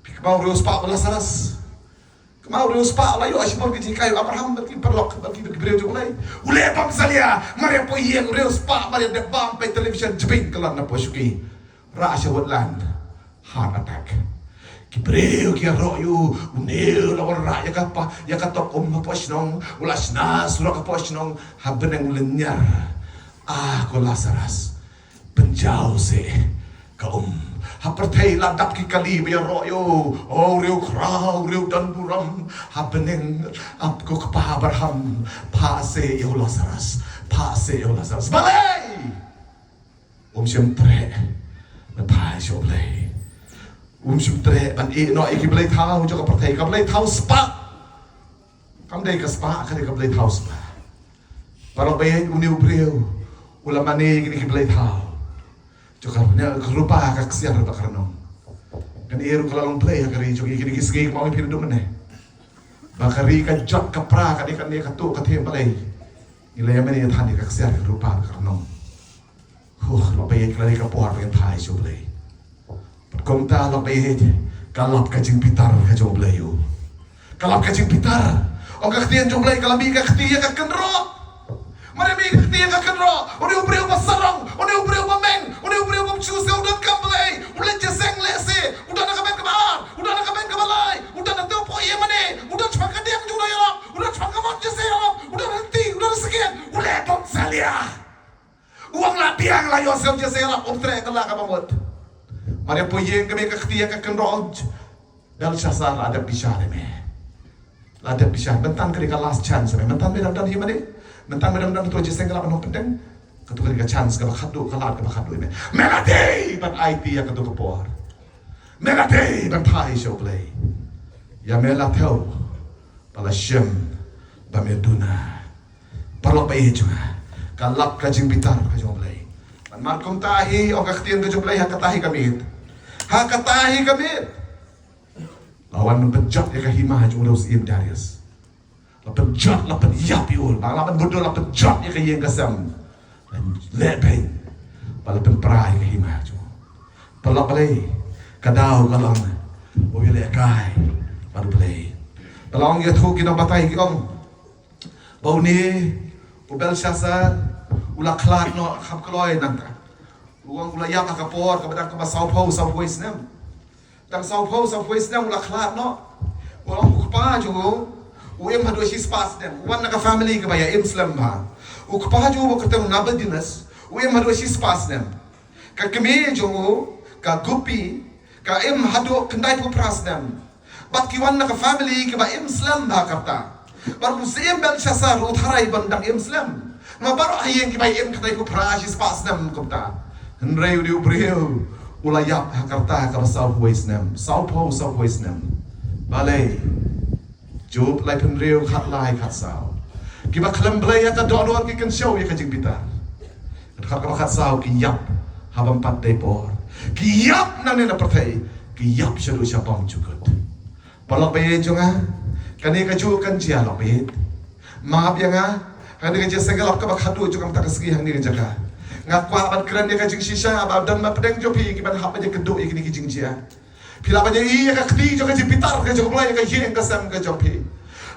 Phi kynmaw u riewspah u Lasarus? Kynmaw u riewspah u la ïoh shibun ki jinghikai, u Abraham bad ki paralok bad ki briew jong U Blei. U leh bymsalia, mar ïa poi ïing u riewspah, mar ïa dep bam peit television, jingping ka la lyndang, na poi shuki. Rah sha Woodland, heart attack. Ki briew ki ïaroh ïa u, une u la wanrah ïa ka pa, ïa ka tok um hapoh shnong, u la shna surok hapoh shnong, ha bneng u lynñiar. Ah, ko Lasarus, pynjaw seh ka um. Ha pyrthei la dap ki kali ba ïaroh ïa u, o u riewkhraw, u riew donburom, ha bneng, ap ko Kpa Abraham, phah seh ïa u Lasarus, phah seh ïa u Lasarus. Balei? Um shym treh ban phai sha U Blei. Um shym treh ban ïeh noh ïa ki blei thaw jong ka pyrthei, ka blei thaw spah. Kam dei ka spah, ka dei ka blei thaw spah. Paralok ba ïeit, une u briew u la mane ïa kine ki blei thaw. Jong ka rupa ka ksiar bad ka rnong. Kane ruh ka la long blei ha ka ri jong ngi kine ki sngi, kumba phi la dup mynne. Ba ka ri ka jot ka pra, kane kane ka tuh ka thiang blei. Ngi la ïa mane ïa than ïa ka ksiar ka rupa ka rnong. Huh, lok ba ïeit, ka la dei ka por ba ngin phai sha U Blei. Bad kumta lok ba ïeit, ka lap ka jingbitar ka jong U Blei ïa u. Ka lap ka jingbitar. Ong ka ktien jong U Blei, ka la mih ka kti ïa ka kynroh. Mar ïa mih ka kti ïa ka kynroh, une u briew ba sarong, une u briew ba meng, une u briew ba bshu sha u donkam Blei, u leit jingïaseng lehse, u don ha ka bynta kaba ar, u don ha ka bynta kaba lai, u don ha ka bynta kaba ïa mane, u don shaphang ka diang jong u ïarap, u don shaphang ka mon jingïaseng ïarap, u don ha ka kti, u don ha ka sakiang, u leh bym salia. U ong la biang la ïoh sngewthuh ïa u, um treh kylla kaba mut. Mar ïa poi ïing ka mih ka kti ïa ka kynroh, Belshassar, la dep bishar ïa me. La dep bishar, mynta ka dei ka last chance me. Mynta me dang don hi mane. Mynta me dang don, to jingïaseng kylla ban ong pyndeng. Kato ka dei ka chance kaba khatduh, ka lad kaba khatduh ïa me. Me la dei ban aiti ïa kato ka por. Me la dei ban phai sha U Blei. Ïa me la thew ba la shem ba me duna. Paralok ba ïeit jong nga, ka lap ka jingbitar ka jong U Blei. Namar kumta hi, ong ka ktien ka jong U Blei, ha kata hi ka miet, ha kata hi ka miet, la wan ban pynjot ïa ka hima jong u syiem Darius. La pynjot, la pynïap ïa u, ba la ban budul, la pynjot ïa ka ïing ka sem. Leh beiñ ba la pynpra ïa ka hima jong u. Paralok ba ïeit, ka daw ka long ba u ïalehkai bad U Blei. Ba la ong ïathuh ki nongbatai ki ong ba une u Belshassar u la khlad noh, kham kloi nangta. U ong u la ïap ha ka por kaba dang kumba sawphew, sawphew snem. Dang sawphew, sawphew snem u la khlad noh. U ong u kpa jong u, u im haduh shispah snem. U wan na ka family kaba ïa im slem bha. U kpa jong u ba kyrteng u Nabonidus, u im haduh shispah snem. Ka kmie jong u, ka Gupi, ka im haduh khyndaiphew phra snem. Bad ki wan na ka family kiba im slem bha kata. Bad u syiem Belshassar u tharai ban dang im slem. Namar baroh ha ïing kiba im khyndaiphew phra shispah snem kumta. Hynrei une u briew u la ïap ha kata kaba sawphew snem, sawphew, sawphew snem. Balei? Job laiphew hynriew, khatlai, khatsaw. Kiba khlem Blei ïa ka dohnud ki kynshew ïa ka jingbitar. Kata kaba khatsaw, ki ïap ha bym pat dei por. Ki ïap nangne na pyrthei, ki ïap shaduh sha bymjukut. Paralok ba ïeit jong nga, kane kajuh kan jia, lok ba ïeit. Map ïa nga, kane ka jingïaseng ïalap kaba khatduh jong nga mynta ka sngi hangne ka jaka. Nga kwah ban kren ïa ka jingshisha, ba don bapdeng jong phi kiban hap ban ïakynduh ïa kine ki jingjia. Phi lah ban ïohi ïa ka kti jong ka jingbitar ka jong U Blei ïa ka ïing ka sem ka jong phi.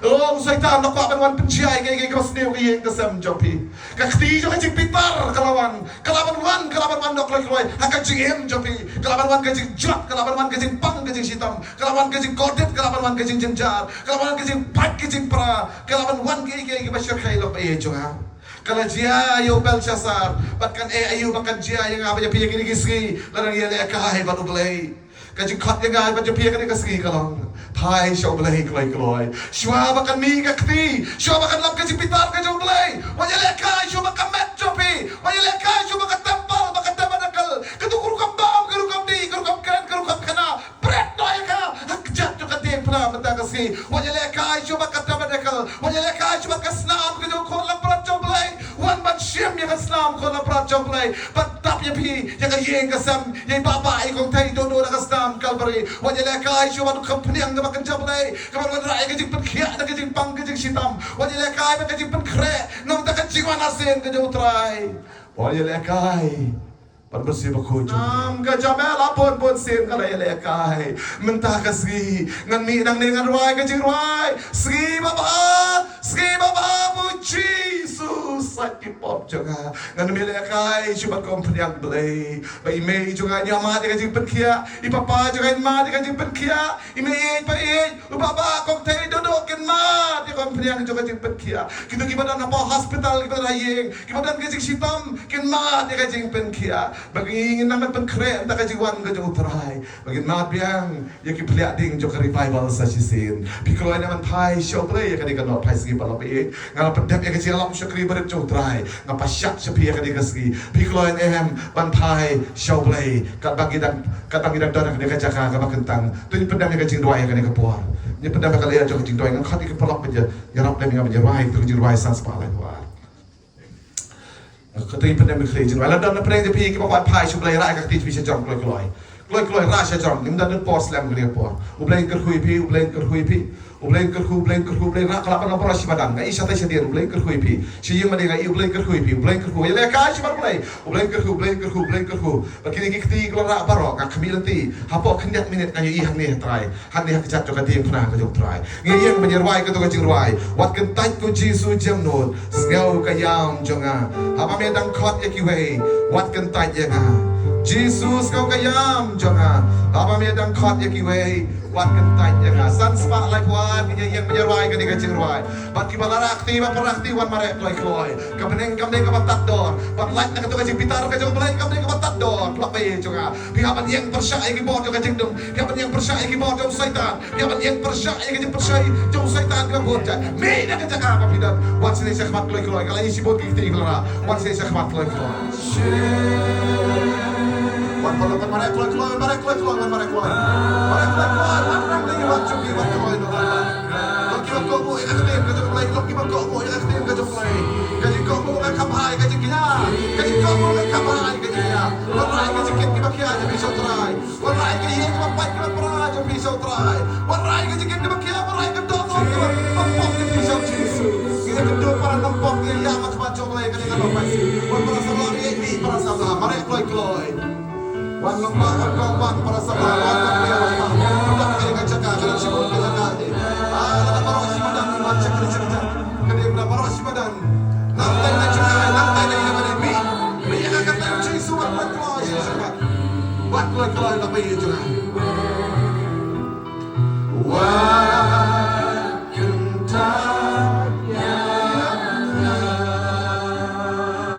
Oh, u Soitan u kwah ban wan pynjia ïa kaei kaei kaba sniew ha ka ïing ka sem jong phi. Ka kti jong ka jingbitar ka la wan, ka la ban wan, ka la ban wan noh kloi kloi ha ka jingim jong phi. Ka la ban wan ka jingjot, ka la ban wan ka jingpang ka jingshitom, ka la wan ka jingkordit, ka la ban wan ka jingjynjar, ka la ban wan ka jingpait ka jingpra, ka la ban wan kaei kaei kaba shyrkhei, lok ba ïeit jong nga. Ka la jia ïa u Belshassar, bad kan eh aïu ba kan jia ïa nga bad ïa phi ha kine ki sngi, lada ngi ïalehkai bad U Blei. Ka jingkhot ïa nga bad ïa phi ha kane ka sngi ka long, phai sha U Blei kloi kloi. Shuwa ba kan mih ka kti, shuwa ba kan lap ka jingbitar ka jong U Blei, wat ïalehkai shuwa ba ka met jong phi, wat ïalehkai shuwa ba ka templ, ba ka tabernacle, kato ka rukom bam, ka rukom dih, ka rukom kren, ka rukom khana, pret noh ïa ka ha kjat jong ka diengphna mynta ka sngi. Wat ïalehkai shuwa ba ka tabernacle, wat ïalehkai shuwa ba ka snam ka jong u khun langbrot jong U Blei. Wan ban shim ïa ka snam khun langbrot jong U Blei, ban tap ïa phi, ïa ka ïing ka sem, ïa i Bah Bah, ïa i Kong Thei, duh duh na ka snam Kalbari. Wat ïalehkai shuwa ba u kham phniang kaba kynja Blei, kaban wanrah ïa ka jingpynkhiah na ka jingpang ka jingshitom. Wat ïalehkai ba ka jingpynkhreh na ka bynta ka jingwan arsien ka jong U Trai. Wat ïalehkai ban bun sien bakhuid jong U Trai. Nam ka jam eh la bun bun sien nga la ïalehkai. Mynta ka sngi ngan mih nangne ngan rwai ka jingrwai, Sngi Babha, Sngi Babha, bun Jisu sait ki pop jong nga. Ngan mih lehkai shuwa bad ka umphniang Blei, ba i mei jong nga in ïa mad ïa ka jingpynkhiah, i papa jong nga in mad ïa ka jingpynkhiah, i mei ïeit, pa ïeit, u Bah Bah, Kong Thei, duh duh kin mad ïa ka umphniang jong ka jingpynkhiah. Kito kiba don hapoh hospital, kiba don ha ïing, kiba don ka jingshitom, kin mad ïa ka jingpynkhiah. Ba ngi ngin nang ban pynkhreh na ka bynta ka jingwan ka jong U Trai. Ba ngin mad biang ïa ki phliah ding jong ka revival sa shisien. Phi kloi ne em ban phai sha U Blei ïa kane ka nongphai sngi, paralok ba ïeit? Nga la pyndep ïa ka jingïalam shakri barit jong U Trai. Nga pynshai sha phi ïa kane ka sngi. Phi kloi ne em ban phai sha U Blei? Katba ngi dang, katba ngi dang don ha kane ka jaka kaba kyntang, to ngin pyndem ïa ka jingduwai ha kane ka por. Ngin pyndem ïa ka lyer jong ka jingduwai. Ngan khot ïa ki paralok ban ïa, ïarap lem ïa nga ban ïarwai ïa ka jingduwai san spah lai phew ar. Ka kti pyndem ka kti jingruwai. Lada don na pdeng jong phi kiba kwah phai sha U Blei, rah ka kti jong phi sha jrong kloi kloi. Kloi kloi, rah sha jrong. Ngim don por slem kane ka por. U Blei un kyrkhu ïa phi, U Blei un kyrkhu ïa phi. U Blei un kyrkhu, U Blei un kyrkhu, U Blei rah ka lah ban long baroh shi madan. Nga ïohi shatai shadien, U Blei un kyrkhu ïa phi. Sha ïing mane nga ïohi U Blei un kyrkhu ïa phi. U Blei un kyrkhu. Ïalehkai shabar U Blei. U Blei un kyrkhu, U Blei un kyrkhu, U Blei un kyrkhu. Bad kine ki kti ki la rah baroh, nga khmih lynti. Hapoh khyndiat minit nga ïohi hangne ha Trai. Hangne ha kjat jong ka diengphna ka jong U Trai. Ngi ïeng ban ïa rwai kato ka jingrwai. Wat kyntait ko Jisu jemnud, sngew ka ïam jong nga. Haba me dang khot ïa kiwei, wat kyntait ïa nga. Jisu, sngew ka ïam jong nga. Haba me dang khot ïa kiwei, wat kyntait ïa nga. San spah laiphew ar, ngi ïeng ban ïa rwai kane ka jingrwai. Bad kiba la rah kti, ba pynrah kti, wan mareh kloi kloi. Ka bneng kam dei kaba tad dor. Bad lait na kato ka jingbitar ka jong U Blei kam dei kaba tad dor. Khlap ïa jong nga. Phi hap ban ïeng pyrshah ïa ki bor jong ka jingdum. Phi hap ban ïeng pyrshah ïa ki bor jong u Soitan. Phi hap ban ïeng pyrshah ïa ka jingpyrshah jong u Soitan kaba bun jait. Mih na ka jaka ba phi don. Wan sha ïing sha khmat kloi kloi. Ka la ïa shibun ki kti ki la rah. Wan sha ïing sha khmat kloi kloi. Wan paralok, wan mareh kloi kloi, wan mareh kloi kloi, wan mareh kloi. Mareh kloi kloi, wan rang dei wan jong phi, wan kloi kloi. Lok kiba kohnguh ïa ka ktien ka jong U Blei, lok kiba kohnguh ïa ka ktien ka jong U Blei. Ka jingkohnguh ka kham bha ïa ka jingkñia. Ka jingkohnguh ka kham bha ïa ka jingkñia. Wan rah ïa ka jingkit kiba khia jong phi sha U Trai. Wan rah ïa ka ïing kaba pait kaba pra jong phi sha U Trai. Wan rah ïa ka jingkit kaba khia, wan rah ïa ka dohnud kaba pop jong phi sha U Jisu. Ngi ïakynduh para nongpop, ngi ïaid ha khmat jong U Blei kane ka long paisi. Wan para samla, ngi ïaid para samla. Mareh kloi kloi. Wan long ba, wan long ba para samla, wan long ba, wan long ba. Pyndonkam ïa ka jaka, ka dang shibun ka jaka. Ah, lada baroh shi madan, wan check, check, check. Ka dei na baroh shi madan. Nangta na jaka, nangta na jaka, mih. Mih ïa ka kyrteng Jisu, wat kloi kloi, Jisu, wat. Wat kloi kloi, lada ba ïa jaka.